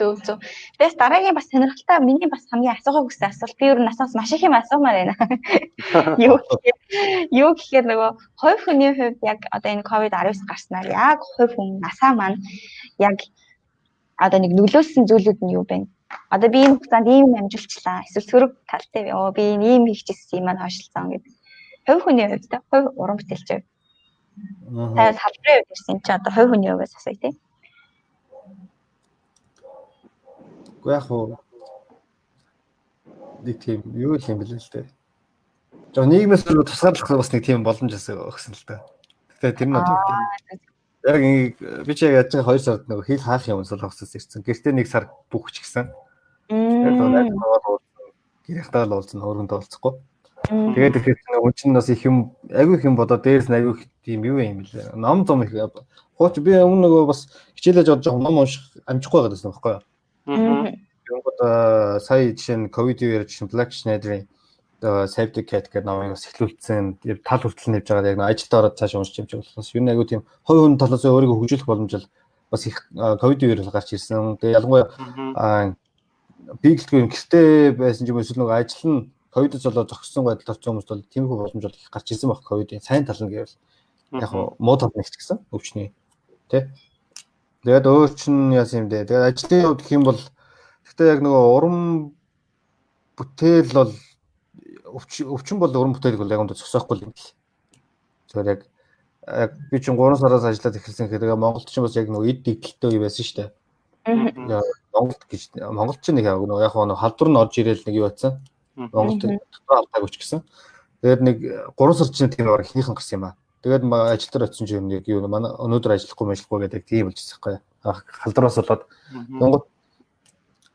Зөв. Тэгээс дараагийн бас сонирхолтой миний бас хамгийн асуухыг хүссэн асуулт. Би ер нь асуус маш их юм асуумаар байна. Юу гэхээр нөгөө хувь хүний хувьд яг одоо энэ COVID-19 гарснаар яг хувь хүн насаа маань яг одоо нэг нөлөөлсөн зүйлүүд нь юу бэ? Одоо би энэ хугацаанд ийм амжилтлаа. Эсвэл сөрөг талтай би ийм хийчихсэн юм маань хойшлцсан гэдэг. Хувь хүний хувьд та хувь уран бүтээлч. Та салбарын хувьд ирсэн чи одоо хувь хүний хувьас асууя тий. Уу яг уу нэг тийм юу л юм бэлээ л дээ. Жоо нийгмээс тусгаарлах бас нэг тийм боломж бас өгсөн л дээ. Гэхдээ тэр нь одоо яг би чи яг яаж байгаа 2 сард нөгөө хил хаах юм солонгосоос ирсэн. Гэртээ 1 сар бүхч гисэн. Тэгээд гэрийнхтэй л уулзсан, өөрөндөө уулзахгүй. Тэгээд тэгэхээр нөгөө чинь бас их юм айгүй их юм бодоо дээрс нь айгүй их тийм юу юм бэлээ. Ном зом их. Хууч би өмнө нөгөө бас хичээлээ жоо жоох ном унших амжихгүй байгаад байсан байхгүй юу? Тэгэнгүүт сая жишээ нь ковид үеэр жишээ нь Black Schneider-ийн Save the Cat гэдэг номыг бас эхлүүлсэн. Тал хүртэл нэвж байгаа яг ажилд ороод цааш уншиж юм шиг болохоос юу нэг айгүй тийм хувь хүн талаас өөрийгөө хөгжүүлэх боломж бас их ковид үеэр гарч ирсэн. Тэгээ ялангуяа бигэлтгүй гэртээ байсан ч юм эсвэл нэг ажил нь ковидос болоод зогссон байдалд орсон хүмүүст бол тиймэрхүү боломж бол их гарч ирсэн баг ковидын сайн тал нь гэвэл яг муу тал нь их ч гэсэн өвчний тий. Тэгээд өөр чинь яасан юм бэ? Тэгээд ажлын хувьд гэх юм бол гэхдээ яг нөгөө уран бүтээл бол өвчин бол уран бүтээлг бол яг өндөө зогсоохгүй юм бэл. Зүгээр яг би чинь 3 сараас ажиллаад эхэлсэн гэхээр тэгээ Монголд чинь бас яг нөгөө эд дэгдэлтэй үе байсан шүү дээ. Монголд гэж Монголд чинь нэг яг нөгөө яг нөгөө халдвар нь орж ирээл нэг юу байсан. Монголд дотор алдаагүй ч гэсэн. Тэгээд нэг 3 сар чинь тийм баг ихнийхэн гарсан юм аа. Тэгээд ажил дээр очисон чинь яг юу манай өнөөдөр ажиллахгүй гэдэг тийм болж байсан байхгүй. Халдвараас болоод Монгол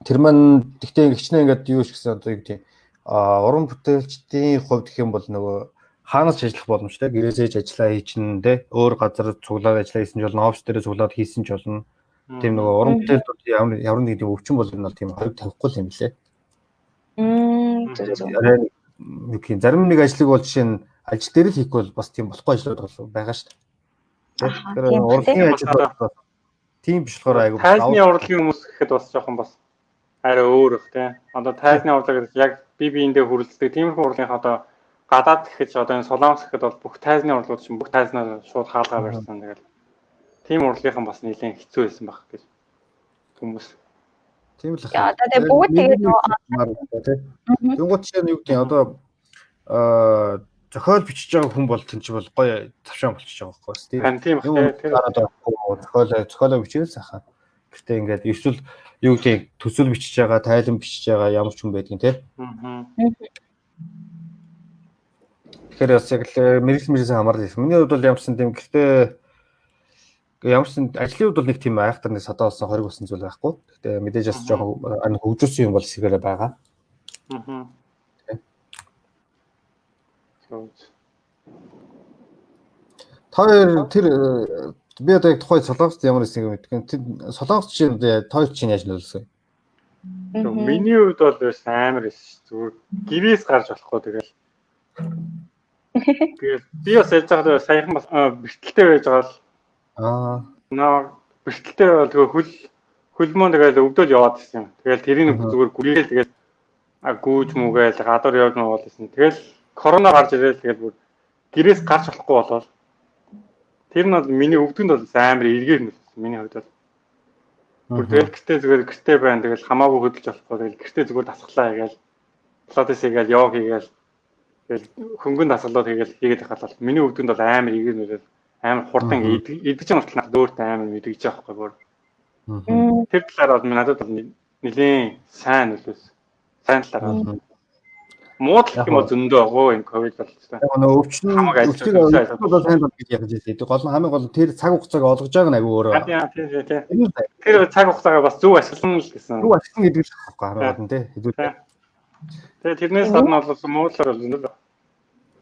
тэр маань тэгтээ хичнээн ингээд юу ч гэсэн одоо юу гэдэг уран бүтээлчдийн хувьд гэх юм бол нөгөө хаанаас ч ажиллах боломжтой. Гэрээсээ ч ажиллаа хийчин тэ өөр газар цуглаад ажиллаа хийсэн ч болно, офис дээр цуглаад хийсэн ч болно. Тийм нөгөө уран бүтээлүүд ямар нэг тийм өвчин бол энэ бол тийм хориг тавихгүй юм лээ. Зөв. Юу гэх юм зарим нэг ажлыг бол жишээ нь ажил дээр л хийхгүй бол бас тийм болохгүй ажлууд бол байгаа шүү дээ. Тэгэхээр урлагийн ажил бол тийм биш болохоор айгүй тайзны урлагийн хүмүүс гэхэд бас жоохон бас арай өөр их тийм. Одоо тайзны урлаг яг бие биендээ хүрэлцдэг тиймэрхүү урлагийн одоо гадаад гэхэд одоо энэ Солонгос гэхэд бол бүх тайзны урлагууд чинь бүх тайзнаа шууд хаалгаа барьсан. Тэгэл тийм урлагийнхан бас нэлээд хэцүү байсан байх гэж хүмүүс. Тийм л байна. Одоо тэгээ бүгд тэгээд нөгөө Тэнгууд жишээ нь юу гэдэг нь одоо зохиол бичиж байгаа хүн бол тэн чи бол гоё завшаан болчихж байгаа байхгүй тийм. Тийм тийм. Зохиолоо бичээл сайхан. Гэтэ ингээд эсвэл юу гэдэг төсөл бичиж байгаа, тайлан бичиж байгаа ямар ч хүн байдгийн тийм. Тэгэхээр бас яг л мэрэгсэн хамаарал юм. Миний хувьд бол ямар ч тийм гэхдээ ямар ч ажлын хувьд бол нэг тийм айхтар нэг садаа болсон хориг болсон зүйл байхгүй. Гэхдээ мэдээж бас жоохон хөгжүүлсэн юм бол эсгээрээ байгаа. Та хоёр тэр би одоо яг тухай Солонгост ямар хэсэг юм мэдгүй. Тэр Солонгос чинь та хоёр чинь яаж нөлөөлсөн? Миний хувьд бол бас амар эс зүгээр гэрээс гарч болохгүй тэгэл. Тэгэл би бас яаж байгаа саяхан бас бэртэлтэй байж байгаа л. Наа бэртэлтэй бол тэгээ Хөлмөн тэгэл өвдөөл яваад ирсэн. Тэгэл тэрийг зүгээр гүргээл тэгэл гүүж мүгээл гадуур явж мавал гэсэн. Тэгэл корона гарч ирэл тэгэл бүр гэрээс гарч болохгүй болол. Тэр нь бол миний өвдөнд бол амар эргээр нөлөөлсөн миний хувьд бол. Бүр тэгэл гэртээ зүгээр гэртээ байна. Тэгэл хамаагүй хөдөлж болохгүй. Тэгэл гэртээ зүгээр дасгалаа хийгээл пилатес хийгээл йог хийгээл тэгэл хөнгөн дасгалууд хийгээл хийгээд байхад бол миний өвдөнд бол амар эргээр нөлөөл амар хурдан идэж байгаа хүртэл надад өөртөө амар мэдгэж байгаа байхгүй бүр. Тэр талаар бол надад бол нэлээд сайн нөлөөлсөн. Сайн талаар бол. Муу тал юм бол зөндөө агуу энэ ковид бол тийм. Яг нөө өвчин өвчтөг бол сайн бол гэж ярьж байсан. Гол нь хамгийн гол нь тэр цаг хугацааг олгож байгаа нь агуу өөрөө. Тийм. Тэр цаг хугацаагаа бас зөв ашиглана л гэсэн. Зөв ашиглана гэдэг л байхгүй хамгийн гол нь тий. Хэдүүлээ. Тэгээ тэрнээс гадна бол муу талаар бол зөндөө.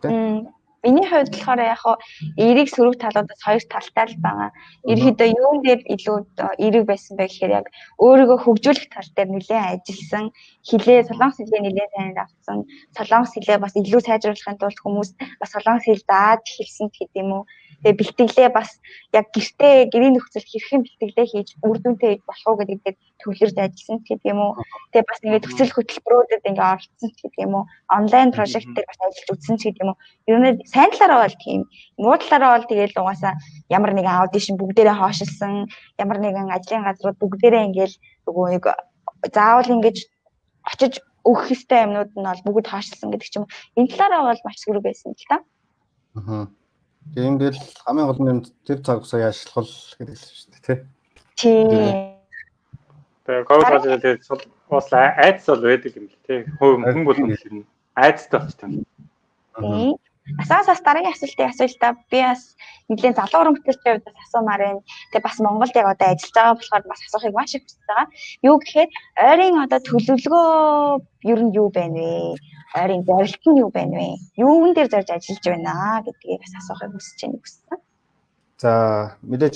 Тийм. Миний хувьд болохоор яг хуу эерэг сөрөг талуудаас хоёр талтай л байгаа. Ерөнхийдөө юун дээр илүү эерэг байсан бэ гэхээр яг өөрийгөө хөгжүүлэх тал дээр нэлээд ажилласан, хилээ солонгос хэлээ нэлээд сайн авсан, солонгос хэлээ бас илүү сайжруулахын тулд хүмүүс бас солонгос хэл зааж эхэлсэн гэдэг юм уу. Тэгээ бэлтгэлээ бас яг гэртээ гэрийн нөхцөл хэрхэн бэлтгэлээ хийж үр дүнтэй болох уу гэдэг дээр төвлөрч ажилласан гэдэг юм уу. Тэгээ бас ингээд төсөл хөтөлбөрүүдэд ингээд оролцсон гэдэг юм уу. Онлайн прожект дээр бас ажиллаж үзсэн ч гэдэг юм уу. Ер нь сайн талаараа бол тийм, муу талаараа бол тэгэл угаасаа ямар нэгэн аудишн бүгдээрээ хоошилсан, ямар нэгэн ажлын газрууд бүгдээрээ ингээд нөгөө нэг заавал ингэж очиж өгөх ёстой юмнууд нь бол бүгд хоошилсан гэдэг ч юм уу. Энэ талаараа бол маш сөрөг байсан л та. Аа. Тийм дээр хамгийн гол нь тэр цаг хугацааг ашиглах гэдэг л шүү дээ, тий. Тийм. Тэгээ ковид болж тэгээд бас айдас бол байдаг юм л тий. Хүн болгон л юм. Айдастай болчихсон. Тийм. Асаас бас дараагийн асуултыг асууя л та. Би бас нэгэн залуу уран бүтээлчийн хувьд бас асуумаар байна. Тэгээ бас Монголд яг одоо ажиллаж байгаа болохоор бас асуухыг маш их хүсэж байгаа. Юу гэхээр ойрын одоо төлөвлөгөө ер нь юу байна вэ? Ойрын зорилт нь юу байна вэ? Юун дээр зорж ажиллаж байна гэдгийг бас асуухыг хүсэж байна гэсэн. За мэдээж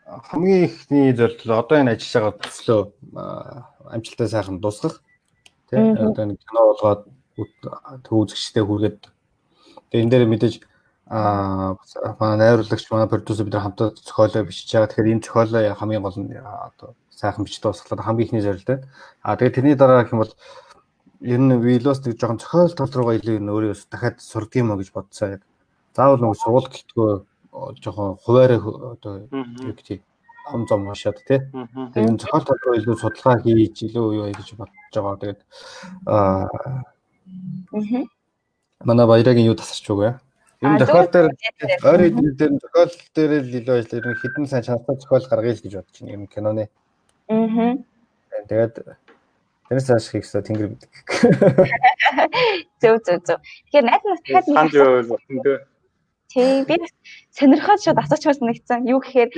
хамгийн ихний зорилт одоо энэ ажиллаж байгаа төслөө амжилттай сайхан дуусгах тий. Одоо нэг кино болгоод төв үзэгчтэй хүргээд тэгээ энэ дээр мэдээж манай найруулагч, манай продюсер бид нар хамтдаа зохиолоо бичиж байгаа. Тэгэхээр энэ зохиолоо хамгийн гол нь одоо сайхан бичиж дуусгалаа хамгийн ихний зорилт байна. А тэгээ тэрний дараа гэх юм бол ер нь би илүү бас нэг жоохон зохиол тал руугаа илүү өөрөө бас дахиад сурдаг юм уу гэж бодсон яг. Заавал нэг сургууль гэлтгөө жоохон хуваараа одоо юу гэдэг том зам уншаад тий. Тэгээ энэ зохиол тал руу илүү судалгаа хийж илүү юу гэж бодож байгаа. Тэгээд манай Баярагийн юу тасарч үгүй. Ер нь зохиол дээр ойрын дээр зохиол дээр л илүү ажиллаа. Ер нь хэдэн сайн чанартай зохиол гаргая л гэж бодож байна. Ер нь киноны. Тэгээд тэрнээс цааш хийх ёстой тэнгэр бидэг. Зөв. Тэгэхээр найз нас дахиад нэг санал болсон дээ. Тий, би бас сонирхоод шууд асуучмаар санагдсан. Юу гэхээр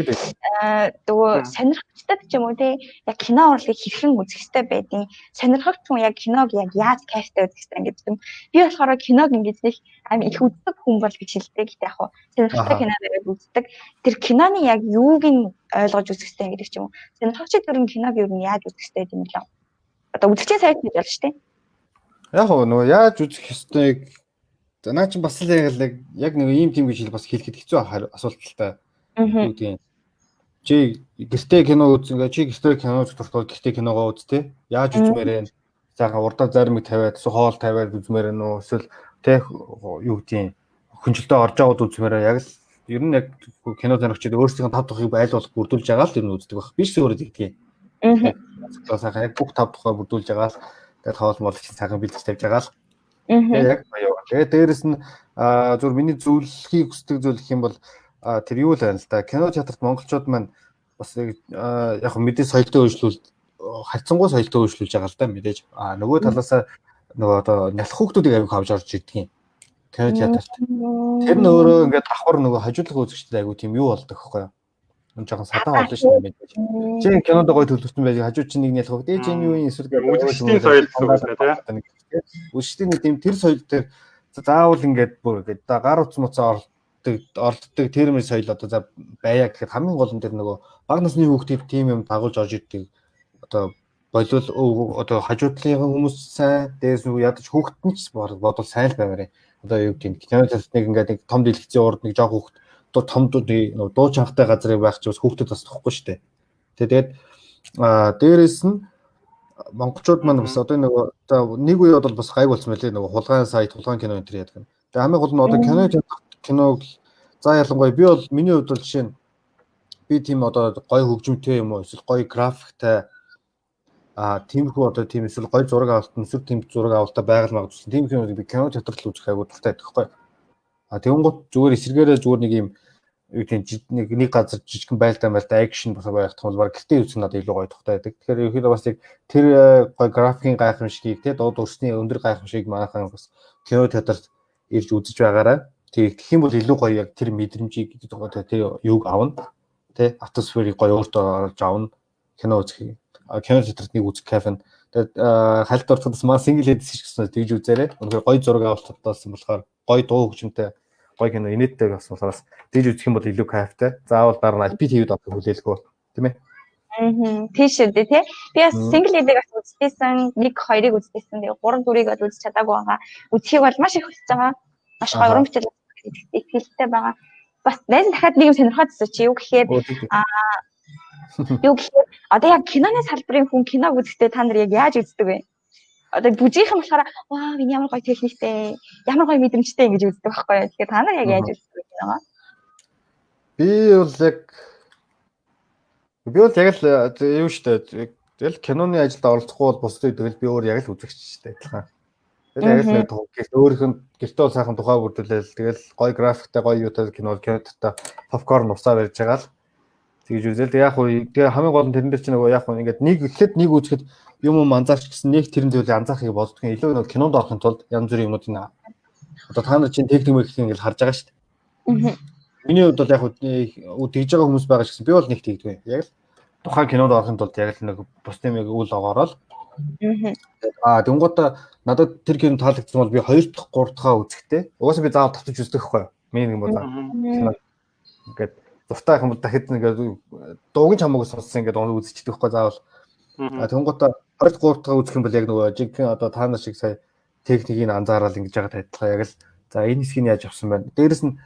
нөгөө сонирхолтой ч юм уу тий, яг кино урлагийг хэрхэн үзэх ёстой байдیں۔ Сонирхогч хүн яг киног яг яаж кайфтай үзэх ёстой ингэж юм. Би болохоор киног ингэж нэг аим их үздэг хүн бол гэж хэлдэг. Гэтэ яг хуу сонирхолтой кино байвал үздэг. Тэр киноны яг юуг нь ойлгож үзэх ёстой гэдэг ч юм уу. Сонирхогчид ер нь киног ер нь яаж үзэх ёстой гэдэг юм лээ. Одоо үзэгчийн сайд гэж болж тий. Яг хөө нөгөө яаж үзэх ёстойг за наа чинь бас л яг нэг ийм тийм гэж бас хэлэхэд хэцүү асуулт л та. Юу гэдэг юм. Чи гэртээ кино үзэн гээ чи гэртээ кино үзэх дуртай гэртээ киногоо үз тий. Яаж үзмээр вэ? Сайхан урдаа зармиг тавиад эсвэл хоол тавиад үзмээр нь үү? Эсвэл тий юу гэдэг юм. Хөнжилтөө орж аваад үзмээр яг л ер нь яг кино сонирхчид өөрсдийн тав тухыг айл болох бүрдүүлж байгаа л ер нь үздэг байх. Биш өөрөө тэгдэг юм. Сайхан яг бүх тав тухай бүрдүүлж байгаа л тэгээд хоол мол чинь сайхан бэлдэж тавьж байгаа л. Тэгээ яг юу. Тэгээ дээрэс нь зүгээр миний зөвлөхийг хүсдэг зүйл гэх юм бол тэр юу л байна л да. Кино театрт монголчууд маань бас яг мэдээ соёлтой өөрчлөлт харьцангуй соёлтой өөрчлүүлж байгаа л да мэдээж. А нөгөө талаасаа нөгөө одоо нялх хүүхдүүдийг аяг авч орж ирдэг юм. Кино театрт. Тэр нь өөрөө ингээд давхар нөгөө хажуудлага үзэгчдэд аягүй тийм юу болдог хөхгүй юу? Жоохон садан болно шүү дээ мэдээж. Чи кинонд гоё төлөвлөсөн байж хажуу чинь нэг нялх хүүхд. Ээ чи юу юм эсвэл үзэгчдийн соёл гэсэн үг шүү дээ тий. Үзэгчдийн нэг тийм тэр соёл дээр заавал ингээд бүр ингээд гар утас муцаа оролддог тэр мөр соёл одоо за байя гэхэд хамгийн гол нь тэр нөгөө бага насны хүүхдийг тийм юм дагуулж орж ирдэг одоо болвол одоо хажуудлын хүмүүс сайн дээрс нөгөө ядаж хүүхэд нь ч бодвол сайн л баймаар. Одоо юу гэдэг нь кино театрт нэг ингээд нэг том дэлгэцийн урд нэг жоох хүүхэд том нөгөө дуу чангатай газрыг байх чи бас хүүхдэд бас тухгүй шүү дээ. Тэгээд дээрээс нь монголчууд маань бас одоо нөгөө за нэг үе бол бас гайг болсон байлээ, нөгөө хулгайн сайт, хулгайн кино энэ төр яадаг. Тэгээ хамгийн гол нь одоо кино театрт киног за ялангуяа би бол миний хувьд бол жишээ нь би тийм одоо гоё хөгжимтэй юм уу эсвэл гоё графиктай тиймэрхүү одоо тийм эсвэл гоё зураг авалт, эсвэл тийм зураг авалтаа байгаль магадгүй тийм киног би кино театрт л үзэх айгуу дуртай байдаг байхгүй. Тэгэнгუთ зүгээр эсэргээрээ зүгээр нэг юм юу гэдэг нэг нэг газар жижигхэн байлдаа байлдаа акшн бас байх юм бол баг гэртээ үзэх надад илүү гоё тухтай байдаг. Тэгэхээр ерөнхийдөө бас яг тэр гоё графикийн гайхамшигыг те дуу дүрсний өндөр гайхамшигыг манайхан бас кино театрт ирж үзэж байгаарай. Тэгэх юм бол илүү гоё яг тэр мэдрэмжийг тэр юуг авна. Тэ атмосферыг гоё өөртөө оруулж авна. Кино үзэх. Кино театрт нэг үзэх кайф нь. Тэгээд хальт ороход бас маа single head гэсэн тэгж үзээрэй. Үнэхээр гоё зураг авалт болсон болохоор гоё дуу хөгжимтэй гоё кино инээдтэй болсон болохоор бас тэгж үзэх юм бол илүү кайфтай. Заавал дараа нь IPTV-д авах хүлээлгүй, тийм ээ. Аа, тийш үү тий. Би бас single head-ийг бас үзчихсэн, 1 2-ыг үзчихсэн. Тэгээ 3 4-ыг бол үзэж чадаагүй байгаа. Үзхийг бол маш их хүсэж байгаа. Маш гоё уран бүтээл итгэлтэй байгаа. Бас найз дахиад нэг юм сонирхоод байсан чи юу гэхээр юу гэхээр одоо яг киноны салбарын хүн киног үзэхдээ та нар яг яаж үздэг вэ? Одоо бүжгийнхэн болохоор вау, энэ ямар гоё техниктэй, ямар гоё мэдрэмжтэй ингэж үздэг байхгүй юу? Тэгэхээр та нар яг яаж үздэг вэ киногоо? Би бол яг л юу штэ, тэгэл киноны ажилд оролцохгүй бол бусдыг тэгэл би өөр яг л үзэгч штэ, адилхан. Тэгэл яг л нэг өөрийнх нь гэртээ бол сайхан тухай бүрдүүлээл тэгэл гоё графиктай гоё юутай кино киноттой попкорн усаа барьж байгаа л тэгж үзэл. Тэг яг уу тэгээ хамгийн гол нь тэрэн дээр чинь нөгөө яг уу ингээд нэг ихэд нэг үзэхэд юм юм анзаарч гэсэн нэг тэрэн зүйлийг анзаарахыг боддгийн илүү нөгөө кинонд орохын тулд янз бүрийн юмнуудыг одоо та нар чинь техник мэхлийг ингээд харж байгаа шүү дээ. Миний хувьд бол яг уу тэгж байгаа хүмүүс байгаа ч гэсэн би бол нэг тэгдэггүй. Яг л тухайн кинонд орохын тулд яг л нэг бусдын юм үл огоорол. Тэнгуутаа надад тэр кино таалагдсан бол би 2 дахь 3 дахь үзэхдээ угаасаа би заавал татаж үздэг байхгүй юу? Миний нэг юм бол ингээд дуртай байх юм бол дахиад ингээд дууг нь чамаагүй сонссон ингээд үзчихдэг байхгүй заавал. Тэнгуутаа 2 дахь 3 дахь үзэх юм бол яг нөгөө жинхэнэ одоо та нар шиг сая техникийг анзаараад ингэж байгаа адилхан яг л за энэ хэсгийг яаж авсан байна. Дээрэс нь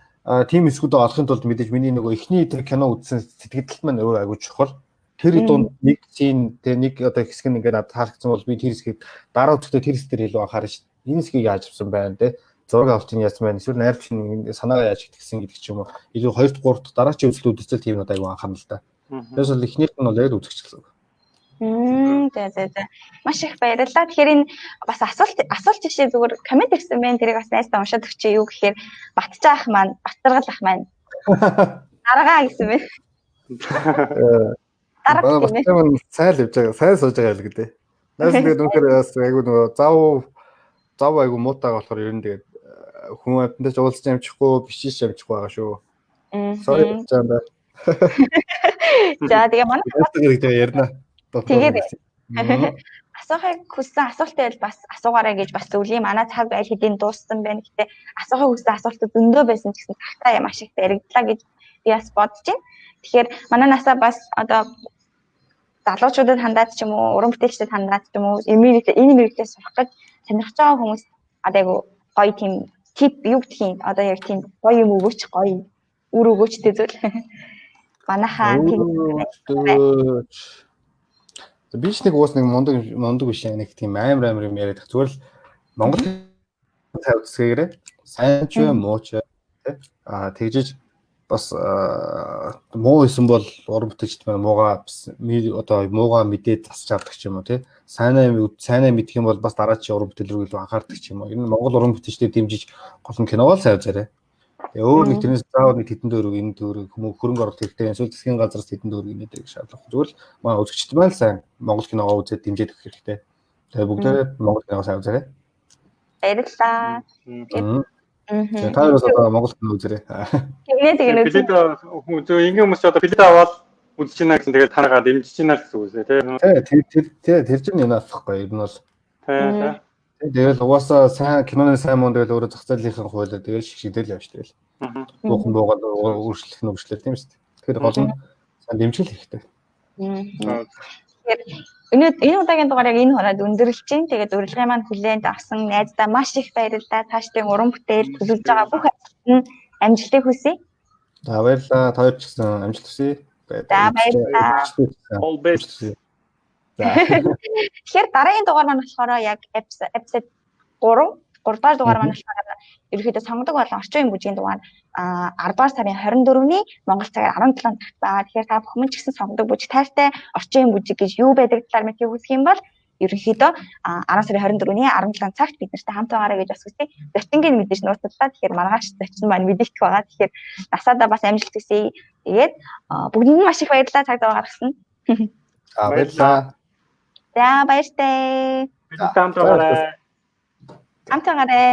тийм хэсгүүдээ олохын тулд мэдээж миний нөгөө эхний тэр кино үзсэн сэтгэгдэлт маань өөр айгүй чухал. Тэр дунд нэг син тэ нэг одоо хэсэг нь ингээд надад таалагдсан бол би тэр хэсгийг дараа үзэхдээ тэр хэсэг дээр илүү анхаарна шүү дээ. Энэ хэсгийг яаж авсан байна те, зураг авалтыг яасан байна, эсвэл найруулагч нь санаагаа яаж итгэсэн гэдэг ч юм уу. Илүү 2 дахь 3 дахь дараачийн үзэлт үзэл тийм юмуд айгүй анхаарна л да. Тэгээс бол эхнийх нь бол яг үзэгч гэсэн үг. За. Маш их баярлалаа. Тэгэхээр энэ бас асуулт жишээ зүгээр коммент ирсэн байна. Тэрийг бас найздаа уншаад өгчээ. Юу гэхээр Батчаа ах маань, Батчаргал ах маань. Дараагаа гэсэн байна. Дарга тийм ээ. Маань сайн л явж байгаа. Сайн сууж байгаа л гэдэг. Найз тэгээд үнэхээр бас айгүй нөгөө зав айгүй муутай болохоор ер нь тэгээд хүн амьтантай ч уулзч амжихгүй, бичиж амжихгүй байгаа шүү. Sorry бачаа да. За тэгээ манай гэдэг ярина. Тэгээд асуухыг хүссэн асуултаа бол бас асуугаарай гэж бас зөвлөе. Манай цаг аль хэдийн дууссан байна. Гэтэ асуухыг хүссэн асуултууд зөндөө байсан ч гэсэн цагтаа маш их баригдлаа гэж би бас бодож байна. Тэгэхээр манай насаа бас одоо залуучуудад хандаад ч юм уу, уран бүтээлчдэд хандаад ч юм уу, энэ мэрэгчлээ сурах гэж сонирхож байгаа хүмүүс одоо айгу гоё тийм тип юу гэдгийг одоо яг тийм гоё юм өгөөч, гоё үр өгөөчтэй зүйл. Манайхаа тийм би ч нэг уус нэг мундаг биш нэг тийм амар юм яриад. Зүгээр л Монгол цай үзсгээрээ сайн ч вэ муу ч тий. Тэгжиж бас муу исэн бол уран бүтээлчд маань муугаа одоо муугаа мэдээд засч авдаг ч юм уу тий. Сайнаа мэдэх юм бол бас дараачийн уран бүтээл рүү илүү анхаардаг ч юм уу. Энэ Монгол уран бүтээлчдийг дэмжиж гол нь киногоо л сайн үзээрэй. Тэгээ өөр нэг тэрнээс заавал нэг хэдэн төгрөг энэ төгрөг хөрөнгө оруулалт хэрэгтэй. Эсвэл засгийн газраас хэдэн төгрөг инээдэг шаардлага. Зүгээр л манай үзэгчд маань сайн Монгол киногоо үзээд дэмжиж өгөх хэрэгтэй. Тэгээ бүгдээрээ Монгол киногоо сайн үзээрэй. Баярлалаа. Тэгээ та хоёроос одоо Монгол кино үзээрэй. Тэгнэ. Билет хүн зөв ингийн хүмүүс одоо билет аваад үзэж байна гэсэн тэгээд танаагаа дэмжиж байна гэсэн үг үү тий. Тий, тэр чинь энэ асахгүй ер нь бол. Тий. Тэгэл угаасаа сайн киноны сайн муу тэгэл өөрөө зах зээлийнхэн хуулиар тэгэл шигшигдэл явж тэгэл. Буухан буугаад өөрчлөх нь өөрчлөл тийм шүү дээ. Тэгэхээр гол нь сайн дэмжих хэрэгтэй. Тэгэхээр энэ удаагийн дугаар яг энэ хураад өндөрлөж чинь. Тэгээд урилгын маань хүлээнд авсан найздаа маш их баярлалаа. Цаашдын уран бүтээл төлөвлөж байгаа бүх ажилд нь амжилтыг хүсье. За баярлалаа. Та хоёр ч гэсэн амжилт хүсье. За, баярлалаа. All best. За. Тэгэхээр дараагийн дугаар маань болохоор яг episode 3 дугаар дугаар маань болохоор ерөнхийдөө сонгодог болон орчин үеийн бүжгийн дугаар 10 дугаар сарын 24-ний Монгол цагаар 17 цагт байгаа. Тэгэхээр та бүхэн ч гэсэн сонгодог бүжиг, тайртай орчин үеийн бүжиг гэж юу байдаг талаар мэдхийг хүсэх юм бол ерөнхийдөө 10 сарын 24-ний 17 цагт бид нартай хамт байгаарай гэж бас хүсье. Зочингийн мэдээж нууцлаа. Тэгэхээр маргааш зочин маань мэдээлэх байгаа. Тэгэхээр насаадаа бас амжилт хүсье. Тэгээд бүгдэнд нь маш их баярлалаа, цаг зав гаргасан. За, баярлалаа. За, баяртай. Бид хамт байгаарай. Хамт байгаарай.